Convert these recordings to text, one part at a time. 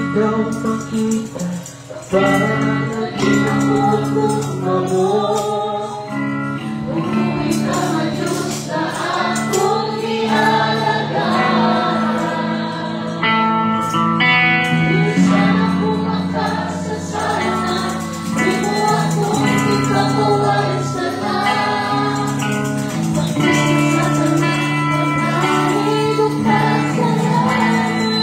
Ikaw makita para nakita ko ang gugma mo. Puro ikaw ang Diyos na akong gialagad. Bisan ako makasasala, di mo ako ipagkawala sa Pag-isa sa tanan, pagkahigop pa sa langit.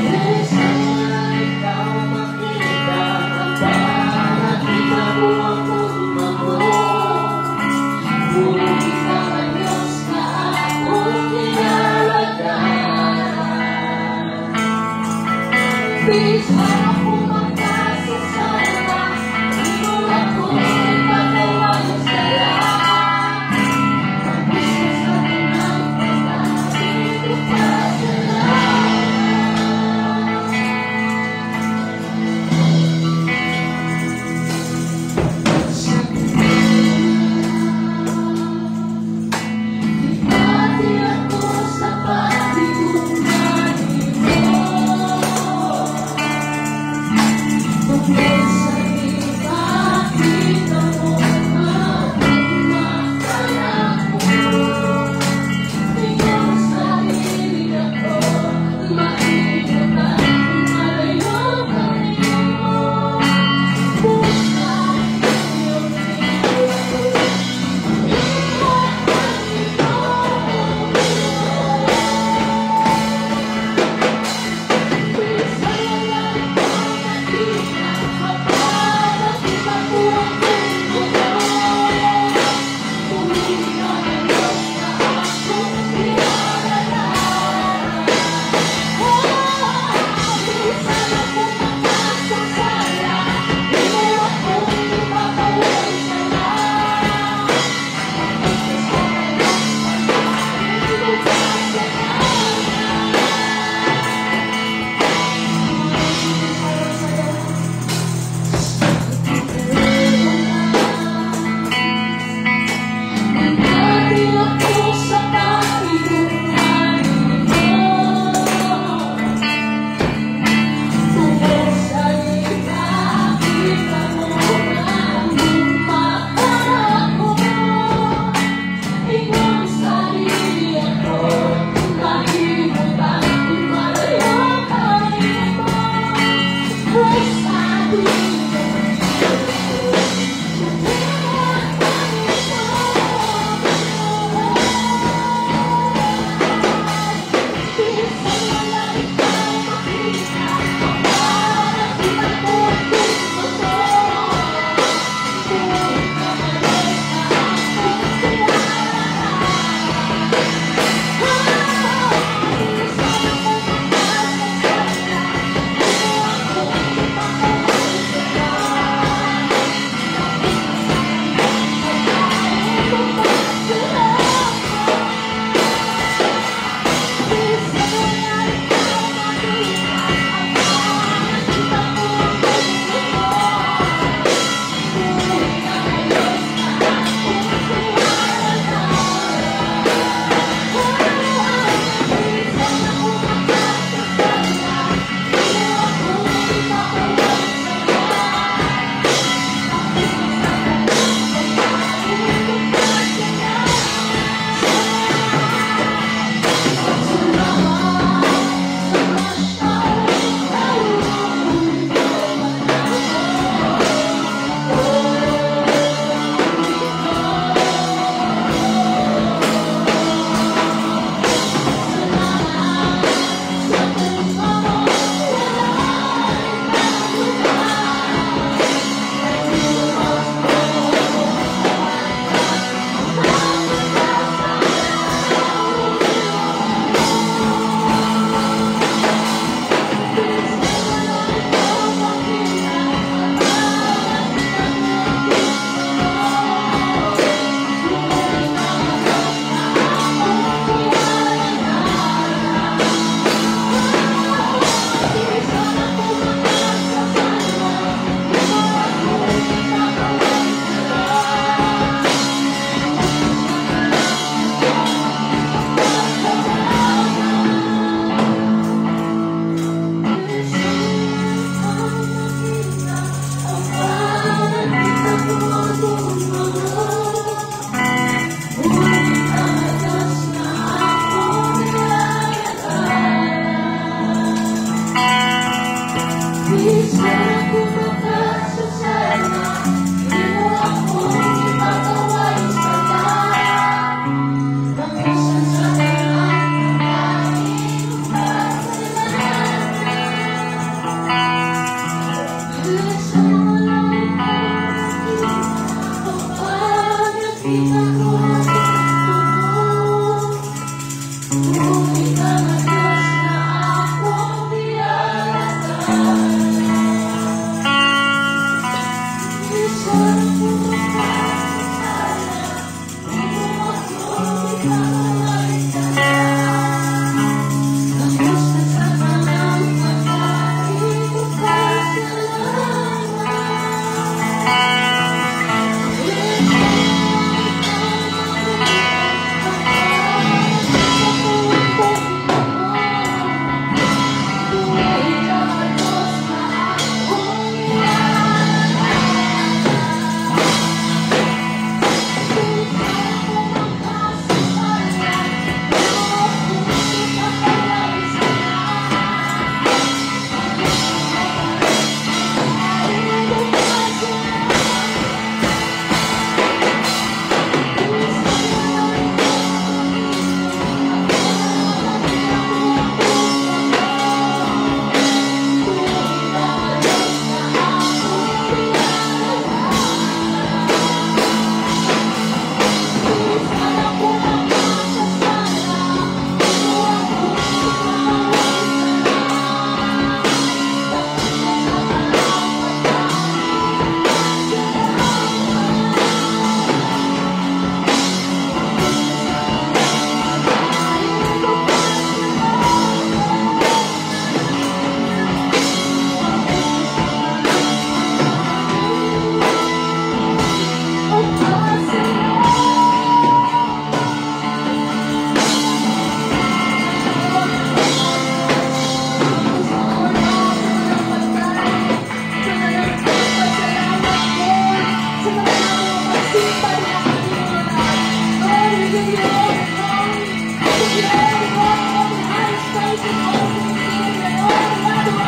Bisan ikaw makita para nakita ko ang gugma mo. Puro ikaw ang Diyos na akong gialagad. Bisan ako makasasala, di mo ako ipagkawala sa Pag-isa sa tanan, pagkahigop pa sa langit. Sa Gipati ako sa paghigugma nimo.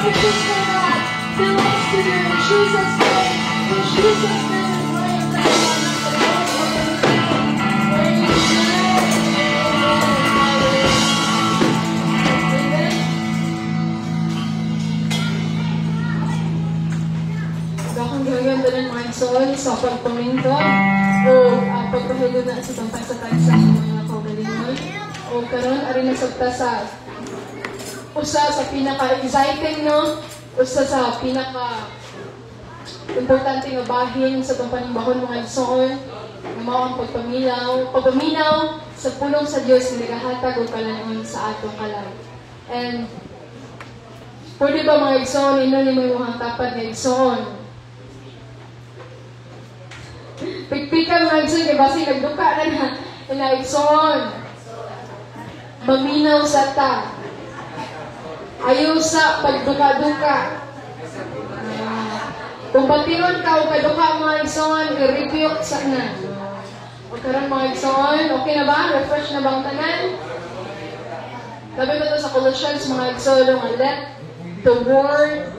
Blockages, Lord God, belongs to you in Jesus' name. In Jesus' name we pray. Thank you, Amen. Amen. Amen. Akong gihangyoon tanan, mga igsoon, sa pagpamingkaw o pagpahilo na sa tagsa-tagsa ng mga kaugalingon. O karon ari na sabta sa usa sa pinaka-exciting, no? Usa sa pinaka importante nga bahin sa atong panimbahon, mga igsoon, nga mao ang pagpaminaw sa pulong sa Dios nga nagahatag og kalan-on sa atong kalag. And pwede ba, mga igsoon, ino ni mo imong tapad nga igsoon? Pikpikan, mga igsoon, kay basi nagduka na na na igsoon. Maminaw sa ta. Ayaw sa pagduka-duka. Kung bation ka o kaduka, mga igsoon, i-rebuke sa na. O karon, mga igsoon, okay na ba? Refresh na bang tanan? Sabi ko to sa Colossians, mga igsoon, nga let the word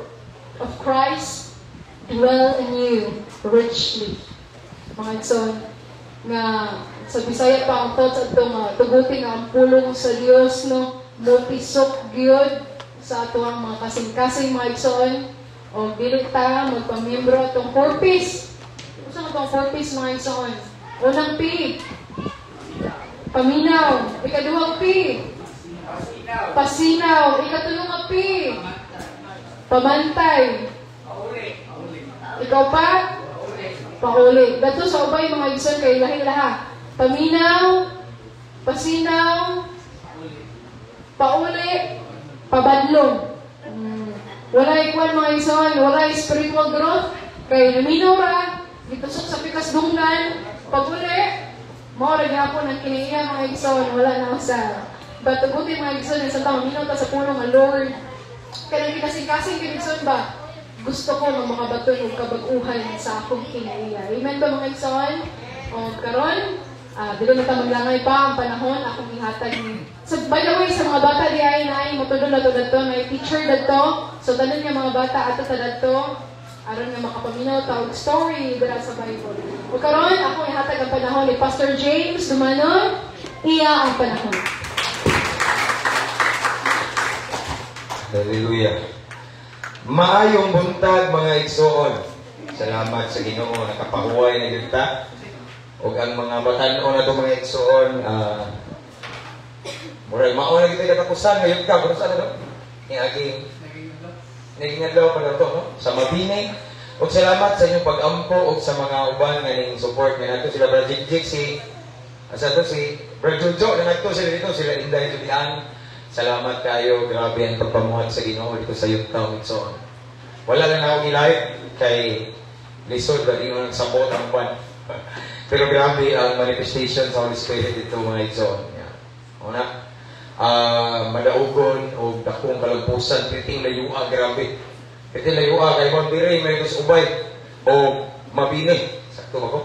of Christ dwell in you richly. Mga igsoon, nga sa Bisaya pa ang thoughts adto nga tuguti nga ang pulong sa Dios, no, motisok gyud sa ato ang mga kasing-kasing, mga igsoon, o dili ta magpamiyembro atong four P's. Unsa nga tong four P's, mga igsoon? Unang P, paminaw. Ikaduhang P, pasinaw. Ikatulo nga P, pamantay. Ikaw pa? Pauli. Dato sa ubay, mga igsoon, kay lahi laha. Paminaw, pasinaw, pauli, pabadlong. Wala ikuan, mga igsoon, wala spiritual growth. Kay naminaw ra, gitusok sa pikas dunggan, pag uli, mao ra gyapon ang kinaiya, mga igsoon, wala na usa. But tuguti, mga igsoon, sa tao, minaw ta sa pulong nga Lord. Kanang kinasing-kasing gyud, igsoon ba? Gusto ko nga makabaton og kabag-uhan sa akong kinaiya. Amen ba, mga igsoon? O karon, dili na ta maglangay pa ang panahon, akong ihatag ni. So by the way, sa mga bata di ay naay motudlo na to dadto, may teacher dadto. So tanan nga mga bata, ato ta dadto aron nga makapaminaw ta og story dira sa Bible. O karon, akong ihatag ang panahon ni Pastor James Dumanon. Iya ang panahon. Hallelujah. Maayong buntag, mga igsoon. Salamat sa Ginoo, nakapahuway na gyud ta. Ug ang mga batan-on nato, mga igsoon, murag mao na gyud katapusan ngayon ka, pero sa ano? Niaging naging adlaw pa na to, no? Sa Mabini. Ug salamat sa inyong pag-ampo ug sa mga uban nga ning support nga nato sila Brad Jigjig, si asa to, si Brad Jojo na nagto sila dito, sila Inday Julian. Salamat kayo, grabe ang pagpamuhat sa Ginoo dito sa Youth Town, igsoon. Wala lang ako i-live kay lisod ba di mo nagsabot ang kwan. Pero grabe ang manifestation sa Holy Spirit dito, mga igsoon. Yeah. Una, madaugon o dakong kalampusan, piting layua, grabe. Piting layua, kay kung diri, may sa ubay o Mabini. Sakto ba ko?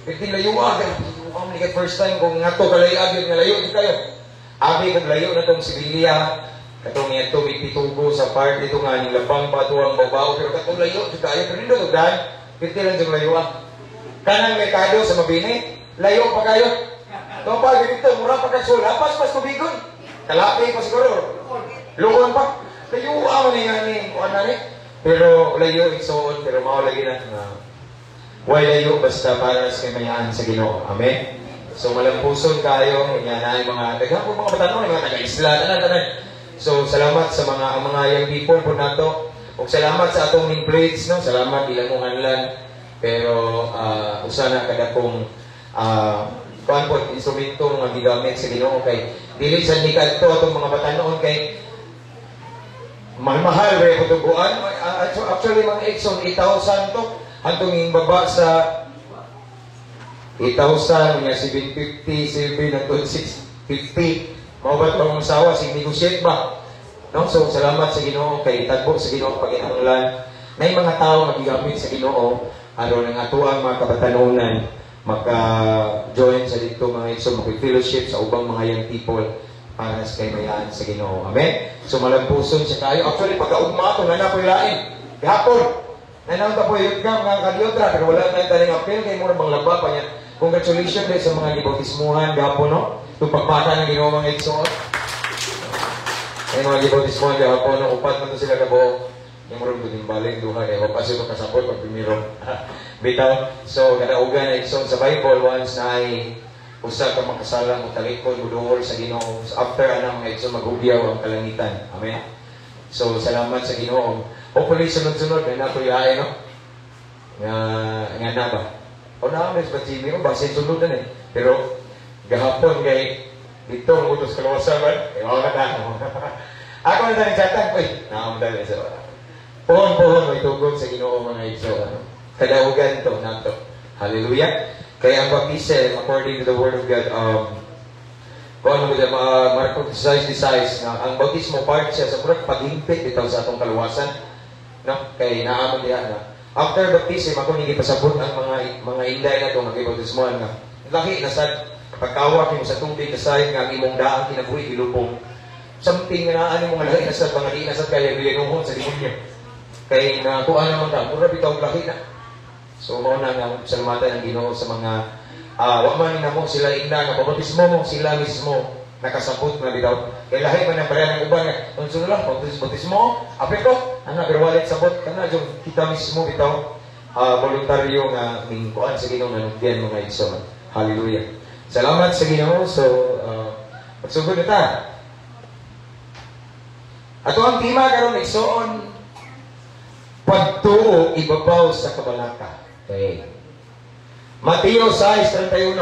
Piting layua, grabe. Kay first time kung nga to kalayag yun, nga layo, di kayo. Abi kung layo na tong Sibilia, katong yan to, may pitugo sa part dito nga, ning labang pa ang babao, pero katong layo, di kayo, pero hindi to, dahil, piti lang siyang layo ah. Kanang merkado sa Mabini, layo pa kayo. Ito pa, ganito, mura pa kasul, lapas pas tubigon. Kalapi pa siguro. Lugon pa. Layo ah, man nga ni, kuan na ni. Pero layo, igsoon, pero mao lagi na. Why layo, basta para sa kamayaan sa Ginoo. Amen? So malampuson kayo, nga na yung mga, daghan po mga batanon, mga taga-isla, tanan, tanan. So salamat sa mga ang mga young people po nato. Ug salamat sa atong main plates, no? Salamat ilang mong hanlan. Pero usa na kadakong kuan po instrumento nga gigamit sa Ginoo kay dili sa ni kadto atong mga batanon kay mahal-mahal ra tubuan. Actually mga igsoon, 8,000 to hantong ing baba sa 8,000 nga 750, 7 hantong 650. Mao ba itong asawa sing negotiate ba? No? So salamat sa Ginoo kay tagbo sa Ginoo paginahanglan. Nay mga tao magigamit sa Ginoo aron ang atuang mga kabatanunan maka-join sa dito, mga igsoon, maki-fellowship sa ubang mga young people. Para sa kaymayaan sa Ginoo. Amen? So malampuson siya kayo. Actually, pagkaugma ito, na po lain. Gahapon, nanaw ta po yun ka, mga kaliotra, pero wala na taning apel, kay mura bang laba pa niya. Congratulations din sa mga gibautismuhan gahapon, no? Itong pagbata ng Ginoo, mga igsoon. Ay mga gibautismuhan gahapon, no? Upat man to sila kabuok. Yung murag duling balik, duha, kaya wapa siya kasabot pag primero. Bitaw. So, kadaugan na igsoon sa Bible, once na ay usa ka makasala mo talikod muduol sa Ginoo. After anang mga igsoon, maghugyaw ang kalangitan. Amen. So salamat sa Ginoo. Hopefully sunod-sunod na nato yaay, no, nga nga na ba o na mas ba Jimmy o basin sunod na eh. Pero gahapon kay dito ang utos kalawasan man eh wala ka ako na taning chatang uy naamdal sa pohon pohon may tugon sa Ginoo, mga igsoon, ano kadaugan to nato. Hallelujah. Kaya ang baptism, according to the Word of God, kung ano ba, mga Marco 16:16, na ang bautismo part siya sa murag paghingpit bitaw sa atong kaluwasan. No? Kay naamon diha na. After baptism, ako ni gipasabot ang mga inday na to nga gibautismohan nga. Laki na sad pagkawak nimo sa tubig na nga ang imong daang kinabuhi gilubong. Something nga naa nimo nga lahi na sad mga di na sad kaya biyanuhon sa demonyo. Kay na kuan naman ka, mura bitaw lahi na. So mao na nga salamatan ang Ginoo sa mga wa man namo sila ingna nga pabautismo mo sila mismo nakasabot na bitaw. Kay lahi man ang pareha ng uban nga unsa lang bautismo, apil ko ana pero walit sabot kana jud kita mismo bitaw voluntaryo nga mingkuan sa Ginoo nanugdian, mga igsoon. Hallelujah. Salamat sa Ginoo. So pagsugod na ta. Ato ang tema karon, igsoon, pagtuo ibabaw sa kabalaka. Okay. Mateo 6:31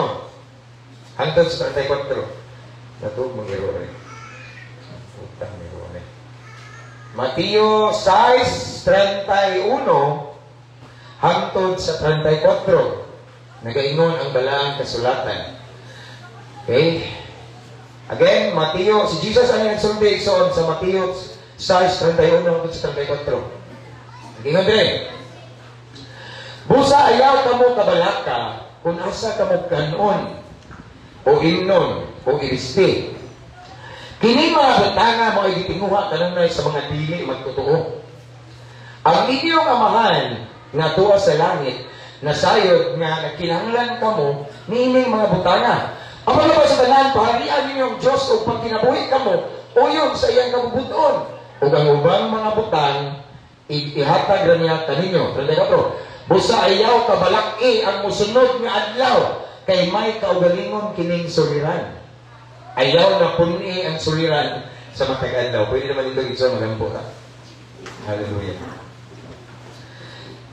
hangtod sa 34. Nato mag-error eh. Utang error eh. Mateo 6:31 hangtod sa 34. Nagaingon ang balaang kasulatan. Okay? Again, Mateo, si Jesus ang nagsulti, igsoon, sa Mateo 6:31 hangtod sa 34. Nagaingon dire. Busa ayaw kamo kabalaka kung asa kamo kanon o imnon o ibisti. Kini mga butanga mo ay gitinguha kanunay sa mga dili magtotoo. Ang inyong amahan nga tuwa sa langit nasayod nga nagkinahanglan kamo niining mga butanga. Apan ba sa tanan, paharian ninyo ang Dios ug pagkinabuhi kamo uyon sa iyang kabubuton. Ug ang ubang mga butang ihatag ra niya kaninyo. 34. Busa ayaw kabalaki ang musunod nga adlaw kay may kaugalingon kining suliran. Ayaw na puni ang suliran sa matag adlaw. Pwede naman ito igsoon magampo ha. Hallelujah.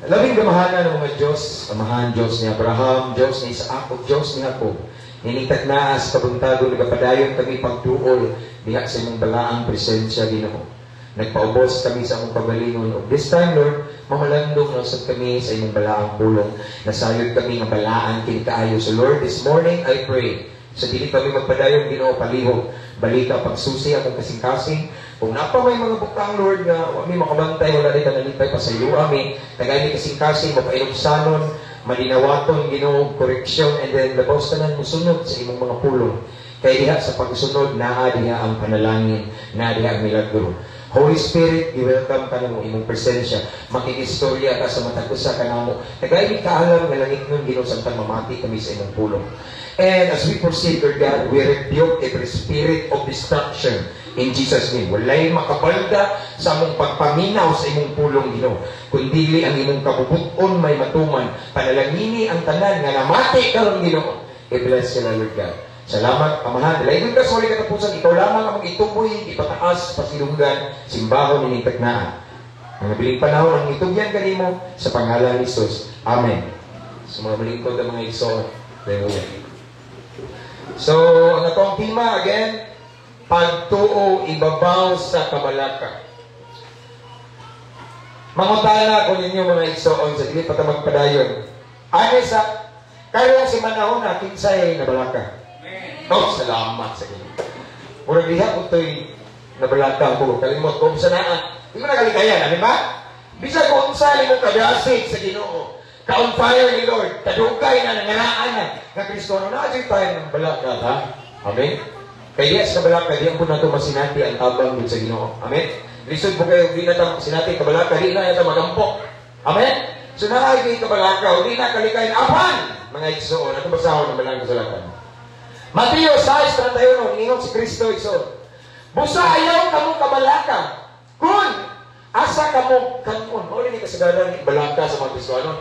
Labing gamahana ng mga Diyos, Amahan Diyos ni Abraham, Diyos ni Isaac, ug Diyos ni Jacob. Nining tagnaas kabuntagon nagapadayon kami pagduol diha sa imong balaang presensya, Ginoo. Nagpaubos kami sa among pagalingon ug this time, Lord, mamalandong na usab kami sa imong balaang pulong. Nasayod kami nga balaan kini kaayo. So Lord, this morning I pray sa dili kami magpadayon, Ginoo, palihog. Balika pagsusi akong kasing-kasing. Kung napa may mga butang, Lord, nga wa mi makabantay, wala di ka nalipay, pasayo ami. Tagay kasing-kasing, mapainugsanon, malinawaton, Ginoo, correction, and then labaw sa tanan musunod sa imong mga pulong. Kay diha sa pagsunod, naa diha ang panalangin, naa diha ang milagro. Holy Spirit, i-welcome ka namo imong presensya. Makikistorya ka sa matag usa ka namo. Tagay mi kaalam nga langit nun, Ginoo, samtang mamati kami sa imong pulong. And as we proceed, Lord God, we rebuke every spirit of destruction in Jesus' name. Walay makabalda sa among pagpaminaw sa imong pulong, Ginoo. Kundili ang imong kabubuton may matuman. Panalangini ang tanan nga namati karon, Ginoo. I-bless sila, Lord God. Salamat, Amahan. Dalaygon ka sa walay katapusan. Ikaw lamang ang ituboy, ipataas, pasilunggan, simbahon ni tagnaa. Ang nabiling panahon ang itugyan kanimo sa pangalan ni Jesus. Amen. Sa mga malingkod ang mga igsoon. Hallelujah. So, ang atong tema again, pagtuo ibabaw sa kabalaka. Mangutana ko ninyo, mga igsoon, sa dili pa ta magpadayon. Ano sa karong si manahon na kinsay nabalaka? Oh, salamat sa Ginoo. Murag diha ko to'y nabalaka ko. Kalimot ko sa naa. Di mo nakalikayan, ano ba? Bisag kung unsa nimo kadasig sa Ginoo, ka on fire ni Lord, kadugay na nanganaan na nga Kristo na naa tayo ng balaka, ha? Amen. Kay diya sa kabalaka, di po nato masinati ang tabang gud sa Ginoo. Amen? Lisod po kayo, di na ta sinati kabalaka, di na ta magampo. Amen? So naay kay kabalaka, di na kalikayan apan mga igsoon, ato basahon ang balang kasulatan. Mateo 6:31, ningon si Kristo, igsoon. "Busa ayaw kamo kabalaka kung asa kamo kanon." Mao ni kasagaran balaka sa mga Kristiyano.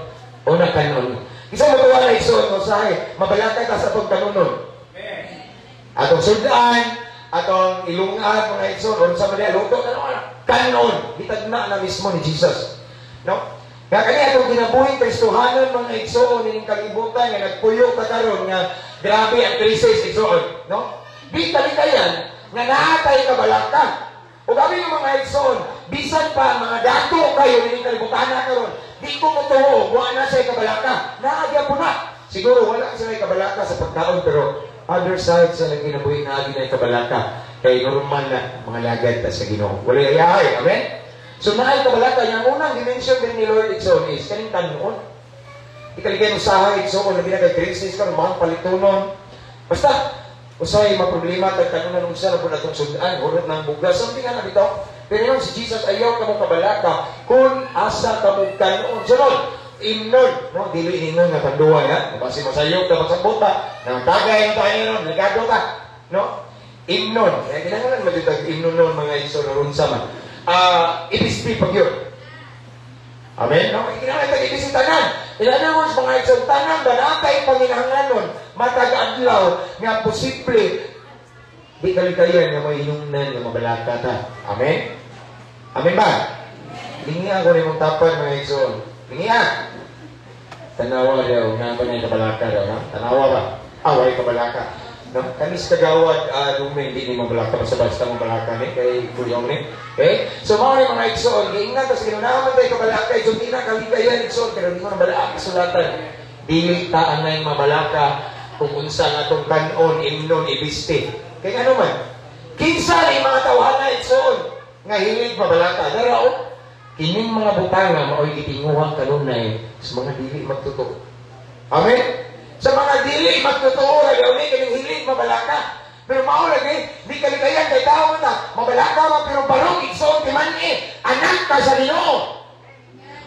Una, kanon. Isa mo tuwa na, igsoon, usahay mabalaka ka sa atong kanunon. Atong sudan, atong ilungan, mga igsoon, unsa man diha luto kanon. Kanon, gitagna na mismo ni Jesus. No? Nga kani atong kinabuhing Kristohanon, mga igsoon, ining kalibutan nga nagpuyo ka karon nga grabe ang krisis, igsoon, no? Di kalikayan nga naatay kabalaka. O gabi yung mga igsoon, bisan pa mga dato kayo ining kalibutan na karon, di ko motuo, wa na siya kabalaka. Naa po na. Siguro wala sila kabalaka sa pagkaon, pero other side sa nang kinabuhi na na kabalaka. Kay normal na mga lagad ta sa Ginoo. Wala ayahay. Amen? So naay kabalaka, yung unang dimension din ni Lord, igsoon, is kaning kanon. Ikaligay usahay, igsoon, labi na kay krisis karon, mga palitunon. Basta usahay maproblema kay kanunan, unsa na pud atong sudan, hurot ng bugas, something nga na bitaw. Pero yung si Jesus, "Ayaw kamo kabalaka kung asa kamo kanon." Sunod, imnon, no? Dili ingon nga panduwa ha. Basi masayop ka magsabot ta. Nang tagay tayo nun, ligado ta. No? Imnon. Kaya kinahanglan man jud imnon nun, mga igsoon, or unsa man. Ah, ibispi pag yun. Amen? No? Kinahanglan tag ibisi tanan. In other words, mga igsoon, tanan ba natay panginahanglanon matag adlaw nga posible di kalikayan nga may hinungnan nga mabalaka ta. Amen? Amen ba? Lingi ako ni mong tapad, mga igsoon. Lingi. Tanawa daw, na ba na kabalaka daw, ha? Tanawa ba? Away kabalaka. No? Kami sa kagawad, luming, di ni mabalaka, basta-basta mabalaka ni, kay kuyong ni. Okay? So, mga ni mga igsoon, giingat ta sa Ginoo, naman tayo kabalaka, igsoon, di na kalikayan, igsoon, pero di ko na balaak kasulatan. Dili ta angay mabalaka kung unsa nga atong kanon, imnon, ibiste. Kay ano man, kinsa ni mga tawhana, igsoon, nga hilig mabalaka? Dara oh, kining mga butanga mao'y gitinguha kanunay sa mga dili magtotoo. Amen? Sa mga dili magtotoo ra daw ni kining hilig mabalaka. Pero mao lagi, di kalikayan kay tao na mabalaka man, pero barog, igsoon, timan-i, anak ka sa Ginoo.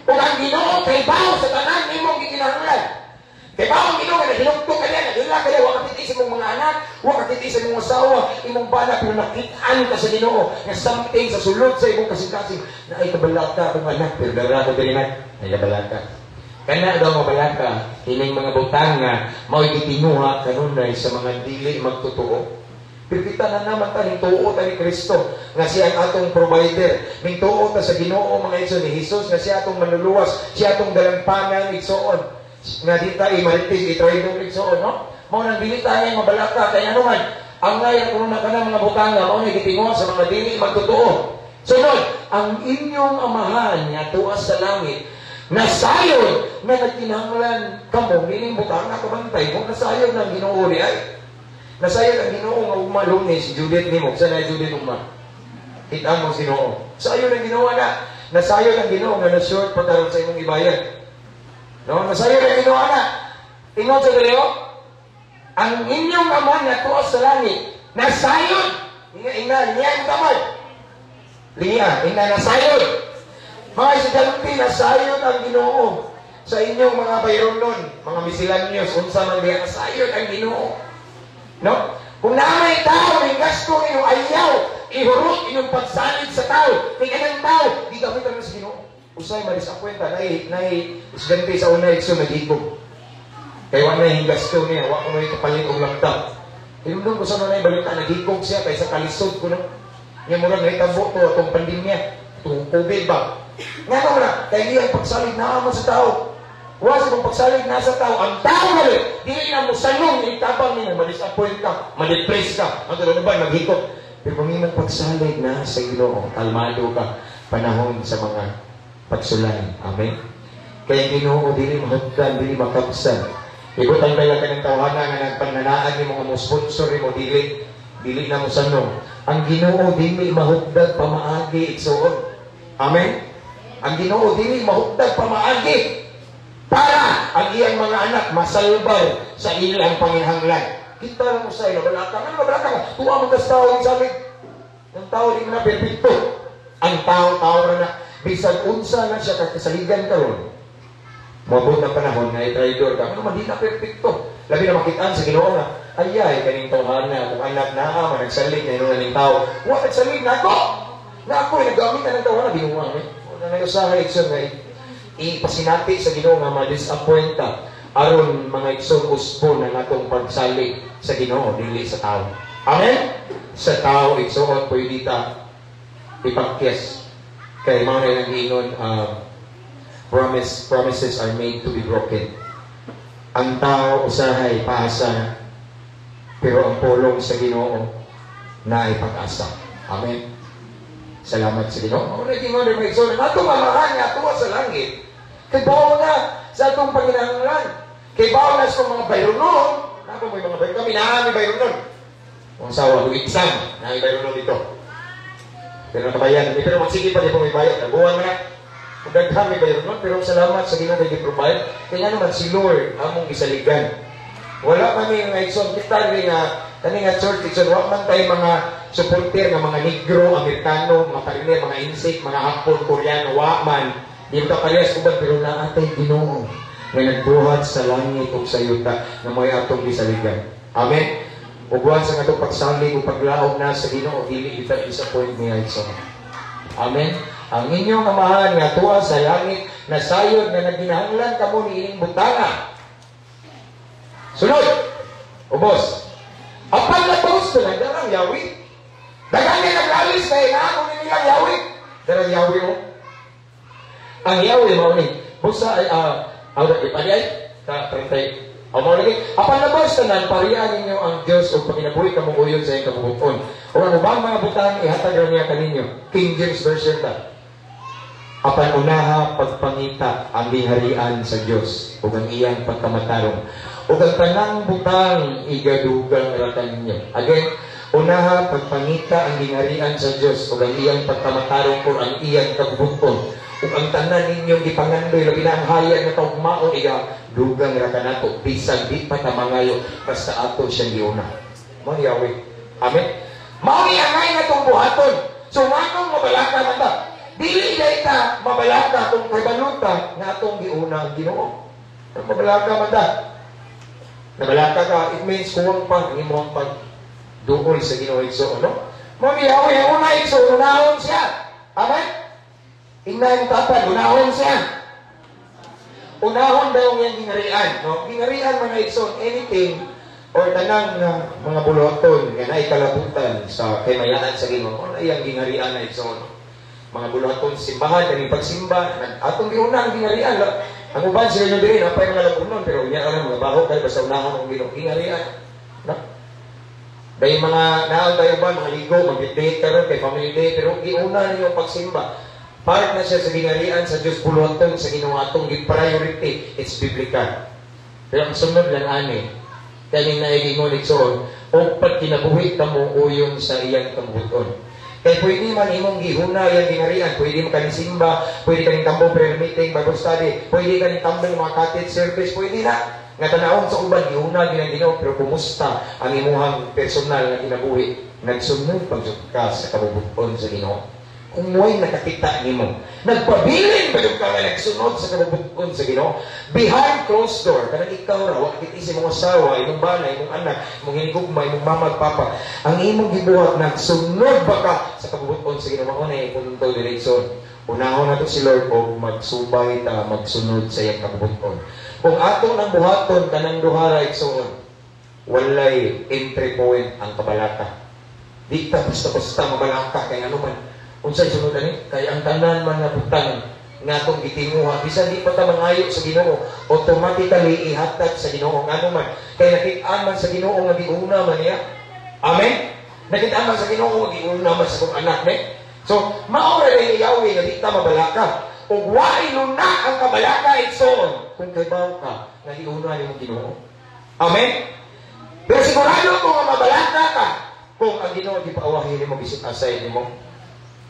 Ug ang Ginoo kay bawo sa tanan nimong gikinahanglan. Kay bawo ang Ginoo nga nahinugto ka niya, naghila ka niya, wa ka titi sa imong mga anak, wa ka titi sa imong asawa, imong bana, pero nakitaan ka sa Ginoo nga something sa sulod sa imong kasing-kasing na ay kabalaka akong anak, pero dara ko diri man, ay kabalaka. Kana daw mabalaka, ining mga butang nga mao'y gitinguha kanunay sa mga dili magtotoo. Pero kita na naman ta, ning tuo ta ni Kristo, nga siya ang atong provider. Ning tuo ta sa Ginoo, mga igsoon, ni Jesus, nga siya atong manluluwas, siya atong dalangpanan, igsoon. Nga di ta imaritis, itraidor, igsoon, no? Mao nang dili tayo mabalaka, kaya ano man, ang ngayon kuno na kana mga butanga, mao ni gitinguha sa mga dili magtotoo. Sunod, ang inyong amahan nga tuas sa langit, nasayod na nagkinahanglan kamo nining butanga kabantay mo, nasayod ng Ginoo di ay. Nasayod ang Ginoo nga ugma Lunes, si Judith nimo, sa na Judith ugma. Kita mo si Ginoo. Sayo ng Ginoo na. Nasayod ang Ginoo nga na-short pa karon sa imong ibayan. No, nasayod ang Ginoo na. Ingon sa diri, ang inyong ama nga tuas sa langit, nasayod. Inga inga niya ang tamad. Liya, inga nasayod. Mga estudyante, nasayod ang Ginoo sa inyong mga bayronon, mga miscellaneous, unsa man diya, nasayod ang Ginoo. No? Kung naamay tao, may gasto inyong ayaw, ihurot inyong pagsalig sa tao, kay kanang tao, di gamit ang sa Ginoo. Usay ma-disappoint ta, nay estudyante sa una, igsoon, naghigog. Kay wa na yung gasto niya, wa ko may kapalit og laptop. Hinumdum ko sa mga balita, naghigog siya kay sa kalisod ko no. Nga murag nahitabo to atong pandemya, itong COVID ba. Nga no na, kay iyang pagsalig naa man sa tao. Wa sa imong pagsalig na sa tao, ang tao na rin, dili na mo sanong itabang nimo, ma-disappoint ka, ma-depress ka, ang tulad ba, maghikot. Pero kung imong pagsalig na sa Ginoo, kalmado ka, panahon sa mga pagsulay. Amen? Kaya ang Ginoo dili mahugdan, dili makapsan. Ibutang ba lang ka ng tawhana nga nagpananaan nimo nga mo sponsor nimo, dili dili na mo sanong. Ang Ginoo dili mahugdag pamaagi, igsoon. Amen? Ang Ginoo dili mahugdag pamaagi para ang iyang mga anak masalbaw sa ilang panginahanglan. Kita lang usay, nabalaka. Ano mabalaka ka? Tuwa mo kas tao ang salig. Ang tao di mo na perfecto. Ang tao-tao na na. Bisan unsa na siya kakasaligan karon. Moabot ang panahon nga i-traidor ka. Ano man, di na perfecto. Labi na makitaan sa Ginoo nga, ayay, kaning tawhana, kung anak na ama, nagsalig na inunan ning tao. Wa nagsalig na ako! Na ako, naggamit na ng tawhana, binuha mi. Wala na usahay, igsoon nga, ipasinati sa Ginoo nga ma-disappoint ta aron mga igsoon usbon na natong pagsalig sa Ginoo dili sa tao. Amen? Sa tao igsoon pwede ta ipakyas. Kay mao na ilang giingon, promises are made to be broken. Ang tao usahay paasa, pero ang pulong sa Ginoo naay pag-asa. Amen. Salamat sa Ginoo. Mao na giingon mga igsoon, atong amahan nga tuwa sa langit. Kay bawo na sa atong panginahanglan. Kay bawo na sa mga bayronon. Napa mo mga bayronon? Kami naa mi bayronon. Kung sawa, kung exam, naa mi bayronon dito. Pero nakabayan, pero magsige pa di po may bayad. Nabuwan na. Kung daghan may bayronon, pero salamat sa Ginoo kay gi-provide. Kaya naman si Lord among gisaligan. Wala man ni mga igsoon, kita rin nga kani nga church igsoon, wa man tay mga supporter nga mga Negro, Amerikano, mga pariner, mga Insik, mga Hapon, Koreano, wa man. Di ba parehas uban pero naa tay Ginoo nga nagbuhat sa langit ug sa yuta nga mo'y atong gisaligan. Amen. Ug sa atong pagsalig ug paglaom na sa Ginoo dili kita disappoint niya igsoon. Amen. Ang inyong amahan nga tuwa sa langit nasayod nga nagginahanglan kamo niining butanga. Sunod. Ubos. Apan na gusto na darang yawi. Daghan ni naglalis kay naa ni nilang yawi. Darang yawi mo. Ang yawi mao ni busa ay awra di pa di ay ka 30. Aw mao lagi. Apan labos tanan parian ninyo ang Dios ug panginabuhi kamong uyon sa iyang kabubut-on. Ug ang ubang mga butang ihatag ra niya kaninyo. King James Version ta. Apan unaha pagpangita ang gingharian sa Dios ug ang iyang pagkamatarong. Ug ang tanang butang igadugang ra kaninyo. Again, unaha pagpangita ang gingharian sa Dios ug ang iyang pagkamatarong or ang iyang kabubut-on. Ug ang tanan ninyong gipangandoy labi na ang hayag nga kaugmaon igadugang ra kanato bisan di pa ta mangayo basta ato siyang giuna. Mao ni Yahweh. Amen. Mao ni angay na tong buhaton. So nganong mabalaka man ta? Dili dai ta mabalaka kung kabalo ta nga atong giuna ang Ginoo. Mabalaka man ta. Nabalaka ka, it means kuwang pa ang imong pagduol sa Ginoo igsoon, no? Mao ni Yahweh ang una igsoon, unahon siya. Amen. Ingnan tapad, unahon siya. Unahon daw ang gingharian, no? Gingharian mga igsoon, anything or tanang nga mga buluhaton nga naay kalabutan sa kaymayaan sa Ginoo, na iyang gingharian na igsoon. Mga buluhaton simbahan kaning pagsimba, atong giuna ang gingharian. Ang uban sila nyo diri napay mga labunon pero unya lang mga baho kay basta unahon ang Ginoo gingharian, no? Dahil mga naal tayo ba, mga ligo, mag-date karon kay family day, pero giuna ninyo ang pagsimba. Part na siya sa gingharian sa Diyos, buluhaton sa Ginoo atong gi-priority. It's biblical. Pero ang sunod lang ani, kaning naigingon igsoon, o pag kinabuhi kamo uyon sa iyang kabubuton. Kay pwede man imong gihuna yang gingharian, pwede man kaning simba, pwede kaning tambong prayer meeting, Bible study, pwede kaning tambong mga cottage service, pwede na. Nga tanawon sa uban, gihuna ginang Ginoo, pero kumusta ang imuhang personal na kinabuhi? Nagsunod pag ka sa kabubuton sa Ginoo. Kung mo'y nakakita nimo, nagpabilin ba yung ka nga nagsunod sa kabubuton sa Ginoo? Behind closed door, kanang ikaw ra, wa kita sa imong asawa, imong bana, imong anak, imong hinigugma, imong mama ug papa. Ang imong gibuhat, nagsunod ba ka sa kabubuton sa Ginoo? Mao na punto diretso. Unahon nato si Lord og magsubay ta, magsunod sa iyang kabubuton. Kung ato nang buhaton kanang duha ra igsoon, walay entry point ang kabalaka. Di ta basta-basta mabalaka kay ano man. Unsay sunod ani? Kay ang tanan man nga butang nga atong gitinguha, bisan di pa ta mangayo sa Ginoo, automatically ihatag sa Ginoo ngano man. Kay nakit-an man sa Ginoo nga giuna man niya. Amen. Nakit-an man sa Ginoo nga giuna man sa akong anak ne. So, mao ra ni Yahweh nga di ta mabalaka. Ug waay luna ang kabalaka igsoon kung kaybaw ka nga giuna nimong Ginoo. Amen. Pero sigurado ko nga mabalaka ka kung ang Ginoo gipaawahi nimo bisag asay nimo.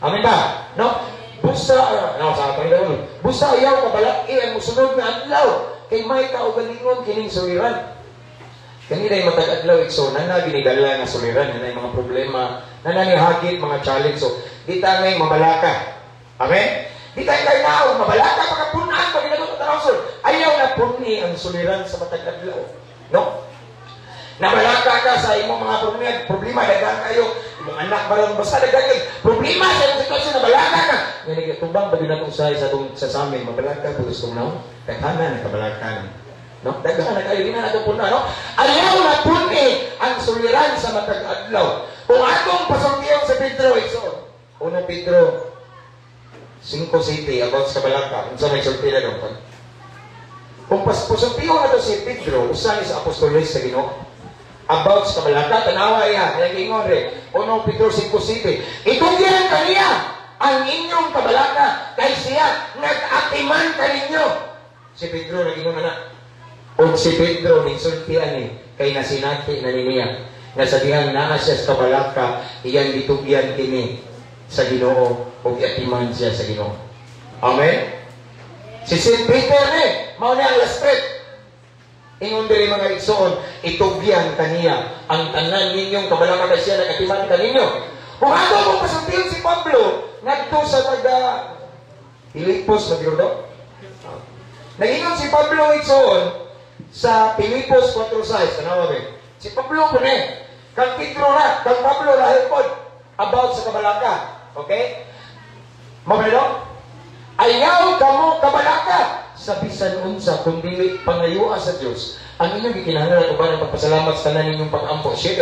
Amen ba? No? Busa, no, sa atong daw. Busa ayaw kabalaki ang musunod nga adlaw kay may kaugalingon kining suwiran. Kanina yung matag adlaw, igsoon, na ginidala nga suliran, na mga problema, na nihagit mga challenge. So, di ta ngay mabalaka. Amen? Di tayo kayo naong mabalaka, pagkapunaan, pag ginagawa tanaw. Ayaw na puni ang suliran sa matag adlaw. No? Nabalaka ka sa imong mga problema, problema, daghan kayo, imong anak baron, basta daghan kayo, problema sa imong sitwasyon, nabalaka ka. Nga tubang ba din nato sa atong sa samin, mabalaka po gusto no? Daghanan nakabalaka. No? Daghan na kayo, di na nato puna, no? Ayaw na puni ang suliran sa matag adlaw. Kung atong pasultiyon sa Pedro, igsoon. 1 Pedro 5:7 about sa balaka, unsa may sulti na dong? Kung pasultiyon na to si Pedro, usa ni sa apostoles sa Ginoo. About sa kabalaka, tanawa iya, kaya ingon re, 1 Pedro 5:7. Itugyan kaniya ang inyong kabalaka, kay siya nag-atiman kaninyo. Si Pedro nag-ingon na. O si Pedro ning ani, kay nasinati na niya, nga sa dihang naa siya sa kabalaka, iyang gitugyan kini sa Ginoo, o giatiman siya sa Ginoo. Amen? Si St. Peter ni, mao ni ang last trip. Ingon diri mga igsoon, itugyan kaniya ang tanan ninyong kabalaka kay siya nagatiman kaninyo. Kung ato mong pasultiyon si Pablo, ngadto sa taga Pilipos, magyurdo. Nagingon si Pablo igsoon sa Pilipos 4:6, tanawa be. Si Pablo po ni, kang Pedro na, kang Pablo lahil pod about sa kabalaka. Okay? Mabalo? Ayaw kamo kabalaka sa bisan unsa kung dili pangayua sa Dios ang inyong gikinahanglan uban ang pagpasalamat sa tanan ninyong pag-ampo. Shit.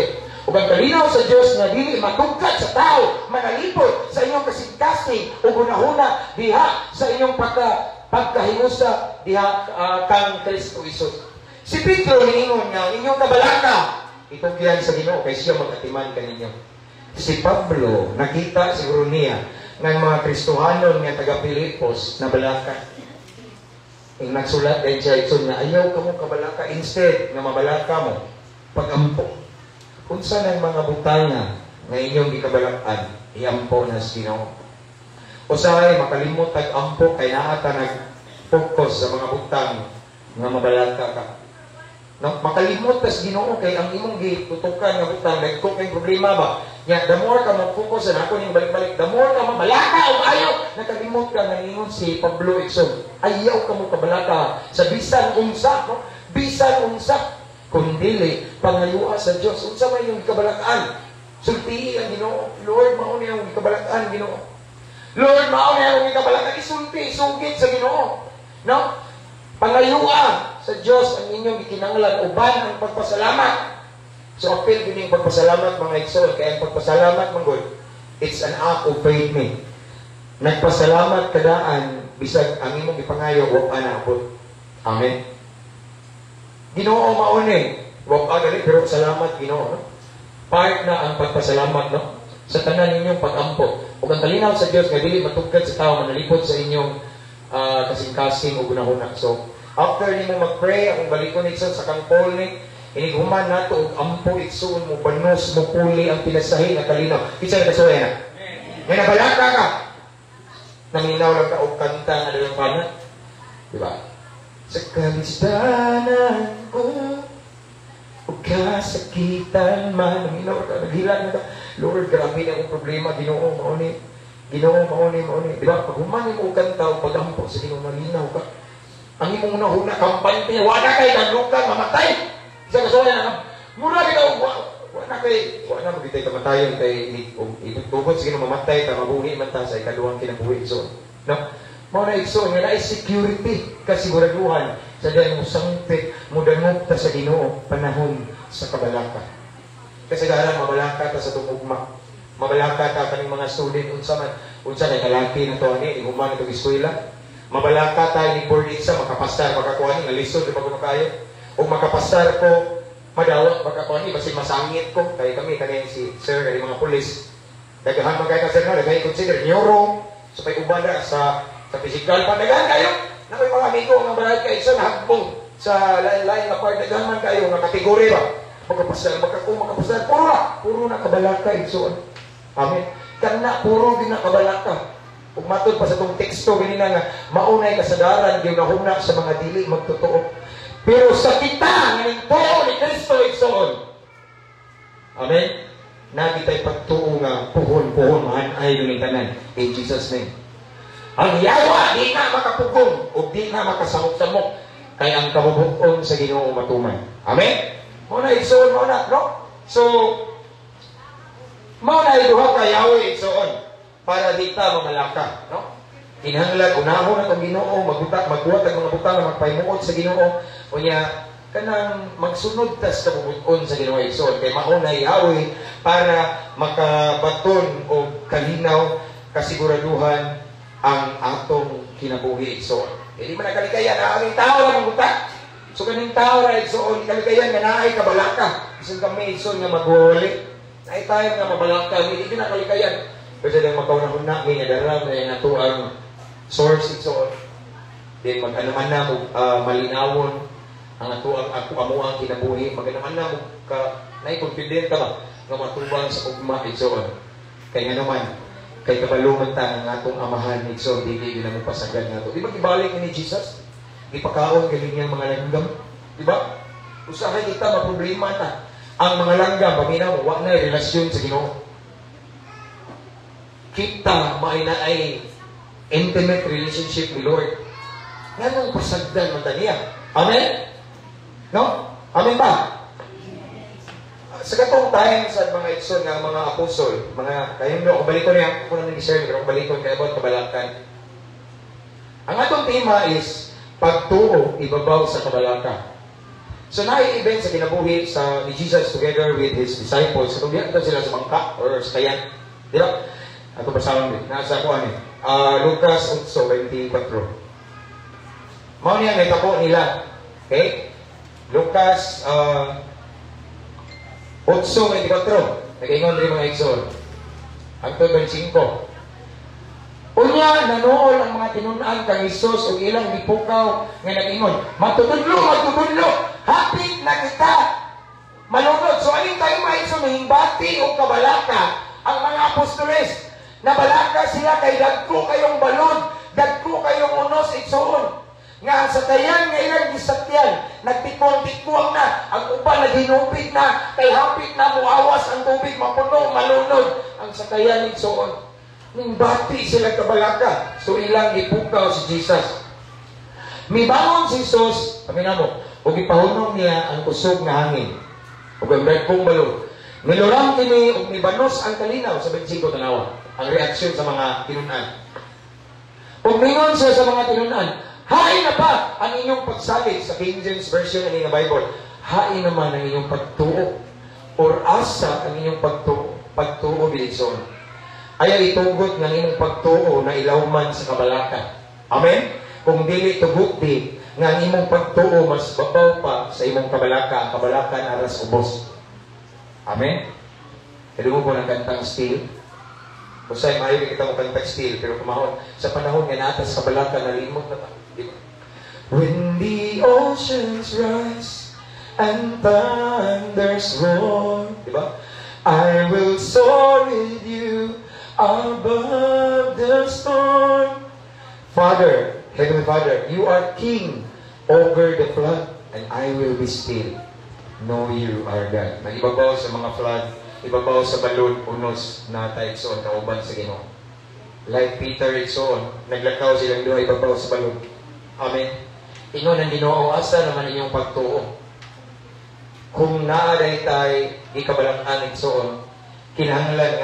Ug ang kalinaw sa Dios nga dili matugkad sa tao, manalipod sa inyong kasing-kasing ug hunahuna diha sa inyong pagkahiusa diha kang Kristo Hesus. Si Pedro niingon nga ang inyong kabalaka itugyan sa Ginoo kay siya magatiman kaninyo. Si Pablo nakita siguro niya ng mga Kristohanon nga taga Pilipos na balaka. Ang nagsulat din siya ito nga ayaw ka mo kabalaka, instead nga mabalaka mo pagampo. Unsa nang mga butanga nga inyong gikabalakan, iampo na sa Ginoo. Usahay makalimot tag ampo kay naa ta nag-focus sa mga butang nga mabalaka ka. No, makalimot tas Ginoo kay ang imong gitutukan nga butang nagko kay problema ba. Nya the more ka mo-focus sa nako ning balik-balik, the more ka mabalaka og ayo, nakalimot ka nga ingon si Pablo igsoon. Ayaw ka mo kabalaka sa bisan unsa, no? Bisan unsa kun dili pangayua sa Dios. Unsa may imong kabalakaan? Sultii ang Ginoo. Lord, mao ni ang kabalakaan Ginoo. Lord, mao ni ang kabalakaan. Isulti, isugid sa Ginoo. No? Pangayua sa Dios ang inyong gikinahanglan uban ang pagpasalamat. So appeal gini ang pagpasalamat mga igsoon, kay ang pagpasalamat man gud, it's an act of faith ni. Nagpasalamat kadaan bisag ang imong gipangayo wa pa naabot. Amen. Ginoo mao ni, wa pa gali pero salamat Ginoo, no? Part na ang pagpasalamat, no? Sa tanan ninyong pag-ampo. Ug ang kalinaw sa Dios nga dili matugkad sa tao manalipod sa inyong kasing-kasing ug hunahuna. So after nimo mag-pray, akong balikon igsoon sa kang Paul ni inighuman nato og ampo igsoon mo banos mo puli ang pinasahi nga kalinaw. Kinsa kasuway na? Nga nabalaka ka. Naminaw lang ka og kanta nga dalang pana. Di ba? Sa kalisdanan ko ug kasakitan man, naminaw ka, naghilag na ka. Lord, grabe na akong problema, Ginoo mao ni. Ginoo mao ni, mao ni. Di ba? Pag human nimo og kanta og pag-ampo sa Ginoo, malinaw ka. Ang imong hunahuna kampante, wala kay kadlukan mamatay. Sa kasuway na mura bitaw wa na kay wa na magitay kamatayon kay tugod sige mamatay ta mabuhi man ta sa ikaduhang kinabuhi igsoon. No? Mao na igsoon nga naay security kasiguraduhan sa dahil mo sangpit mo dangop ta sa Ginoo panahon sa kabalaka. Kasagaran mabalaka ta sa tungugma. Mabalaka ta kaning mga student unsa man unsa kay kalaki na to ani human itong eskwela. Mabalaka ta ni board exam makapasar makakuha ni nga lisod di pa ko makayo. Ug makapasar ko madawat baka ko ani basin masangit ko kay kami kani si sir kay mga pulis daghan man kay ka sir na daghan consider neuro sa pay uban sa physical pa daghan kayo na may mga amigo nga balay kay sa hagbong sa lain-lain nga part daghan man kayo nga kategorya ba makapasar baka ko makapasar puro na kabalaka igsoon. Amen. Kana puro gid na kabalaka. Ug matud pa sa tong teksto ganina nga maunay kasadaran gyud nahuna sa mga dili magtotoo. Pero sa kita nga ning tuo ni Kristo igsoon. Amen? Naa kita'y pagtuo nga puhon-puhon mahan-ay duning tanan in Jesus' name. Ang yawa di na makapugong ug di na makasamok-samok kay ang kabubut-on sa Ginoo matuman. Amen? Mao na, igsoon, mao na, no? So mao na duha ka Yahweh, igsoon, para di ta mamalaka, no? Kinahanglan unahon atong Ginoo, magbutak magbuhat ang mga butang nga magpahimuot sa Ginoo, unya kanang magsunod tas kabubut-on sa Ginoo, igsoon, kay mao na Yahweh para makabaton og kalinaw, kasiguraduhan ang atong kinabuhi, igsoon. Dili man nagkalikayan ang aming tao lang ang buta. So kaning tao ra, igsoon, kalikayan nga naay kabalaka. Bisan kami, igsoon, nga magwawali. Naay tayo nga mabalaka, hindi din nakalikayan. Kasi dahil magkaunahon mi nga dara na nato ang source, igsoon. Then mag-ano man na mo malinawon ang ato ang ako amo ang kinabuhi, magano man na mo ka nay confident ka ba nga matubang sa ugma, igsoon. Kay nga naman kay kabalo man ta nga atong amahan, igsoon, dili gyud mo pasagad nato. Di ba gibalik ni Jesus? Gipakaon galing niyang mga langgam, di ba? Usahay kita maproblema ta. Ang mga langgam, paminaw, wa na relasyon sa Ginoo. Kita maay na ay intimate relationship with Lord. Nganong pasagdan man ta niya? Amen? No? Amen ba? Sa katong time sa mga igsoon nga mga apostol, mga kayong do, kung balikon niya, ako na nag-share, pero kung balikon kaya about kabalakan. Ang atong tema is pagtuo ibabaw sa kabalaka. So naay event sa kinabuhi sa ni Jesus together with his disciples. So diyan sila sa bangka or sa kayan. Di ba? Ato basahon din. Nasa ko ano? Lucas 8:24. Mao niya nahitabo nila. Okay? Lucas 8:24. Nag-ingon rin mga igsoon. Hangtod 25. Unya, nanuol ang mga tinun-an kang Hesus ug ilang gipukaw nga nag-ingon, "Magtutudlo, magtutudlo, hapit na kita malunod." So aning time ay so mahimbati og kabalaka ang mga apostoles. Nabalaka sila kay dagko kayong balod, dagko kayong unos, igsoon. Nga sa kayan nga ilang gisakyan, nagtikuang-tikuang na, ang uban naghinupit na, kay hapit na muawas ang tubig, mapuno, malunod ang sakayan, igsoon. Nimbati sila kabalaka. So ilang gipukaw si Jesus. Mibangon si Jesus, kami na mo, ug gipahunong niya ang kusog nga hangin ug ang dagkong balod. Miluram kini ug mibanos ang kalinaw sa 25 tanawa. Ang reaksyon sa mga tinun-an. Ug mingon siya sa mga tinun-an, "Hain na ba ang inyong pagsalig?" Sa King James Version ani nga Bible, "Hain naman ang inyong pagtuo?" Or "Asa ang inyong pagtuo?" Pagtuo bilison. Ayaw itugot ng imong pagtuo na ilawman sa kabalaka. Amen? Kung dili tuguti nga ang imong pagtuo mas babaw pa sa imong kabalaka, ang kabalaka aras ubos. Amen? Kaya mo ko ng kantang "Still"? Usay, maayo kita mo kantang "Still", pero kumahon, sa panahon nga naatas kabalaka, nalimot na ta. Di ba? When the oceans rise and thunders roar, di ba? I will soar with you above the storm. Father, Heavenly Father, you are King over the flood, and I will be still. Know you are God. Nag-ibabaw sa mga flood, ibabaw sa balod, unos na tayo, igsoon, kauban sa Ginoo. Like Peter, igsoon, naglakaw silang duha ibabaw sa balod. Amen. Ingon ang Ginoo, "Asa naman inyong pagtuo?" Kung naa day tay ikabalang-an, igsoon, kinahanglan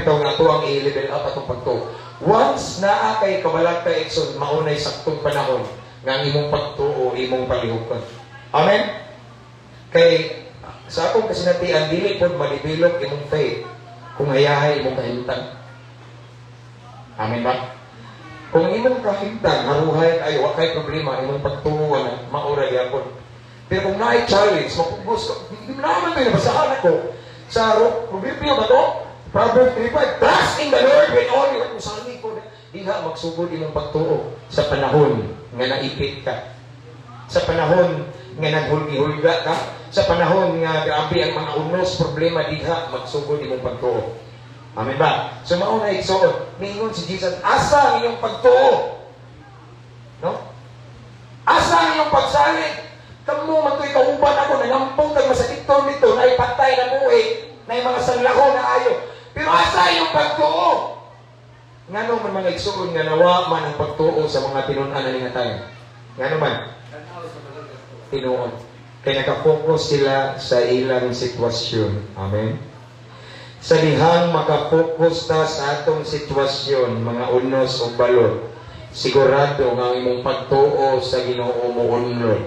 bitaw nga ato ang i-level up atong pagtuo. Once naa kay kabalaka, igsoon, maunay saktong panahon nga ang imong pagtuo imong palihukon. Amen? Kay sa akong kasinatian, dili pod ma-develop imong faith kung hayahay imong kahimtang. Amen ba? Kung imong kahimtang haruhay ay wa kay problema, imong pagtuo na maura gyapon. Pero kung naay challenge, mapugos ka, hindi naman may nabasahan ako sa Proverbio ba to? Proverbs 3:5, "Trust in the Lord with all your heart." Kung ko, diha magsugod imong pagtuo sa panahon nga naipit ka. Sa panahon nga naghulgi-hulga ka, sa panahon nga grabe ang mga unos, problema, diha magsugod imong pagtuo. Amen ba? So mao na, igsoon, niingon si Jesus, "Asa ang inyong pagtuo?" No? "Asa ang inyong pagsalig? Kamo man to'y na ko, nangampong kag masakit nito, na ipatay na buhi, na mga sanlaho na ayo. Pero asa yung pagtuo? Ngano man, mga igsuon, nga nawa man ang pagtuo sa mga tinun-an na nga tayo? Ngano man? Tinuod. Kay nakapokus sila sa ilang sitwasyon. Amen? Sa dihang makapokus ta sa atong sitwasyon, mga unos o balot, sigurado nga ang imong pagtuo sa Ginoo mo unlod.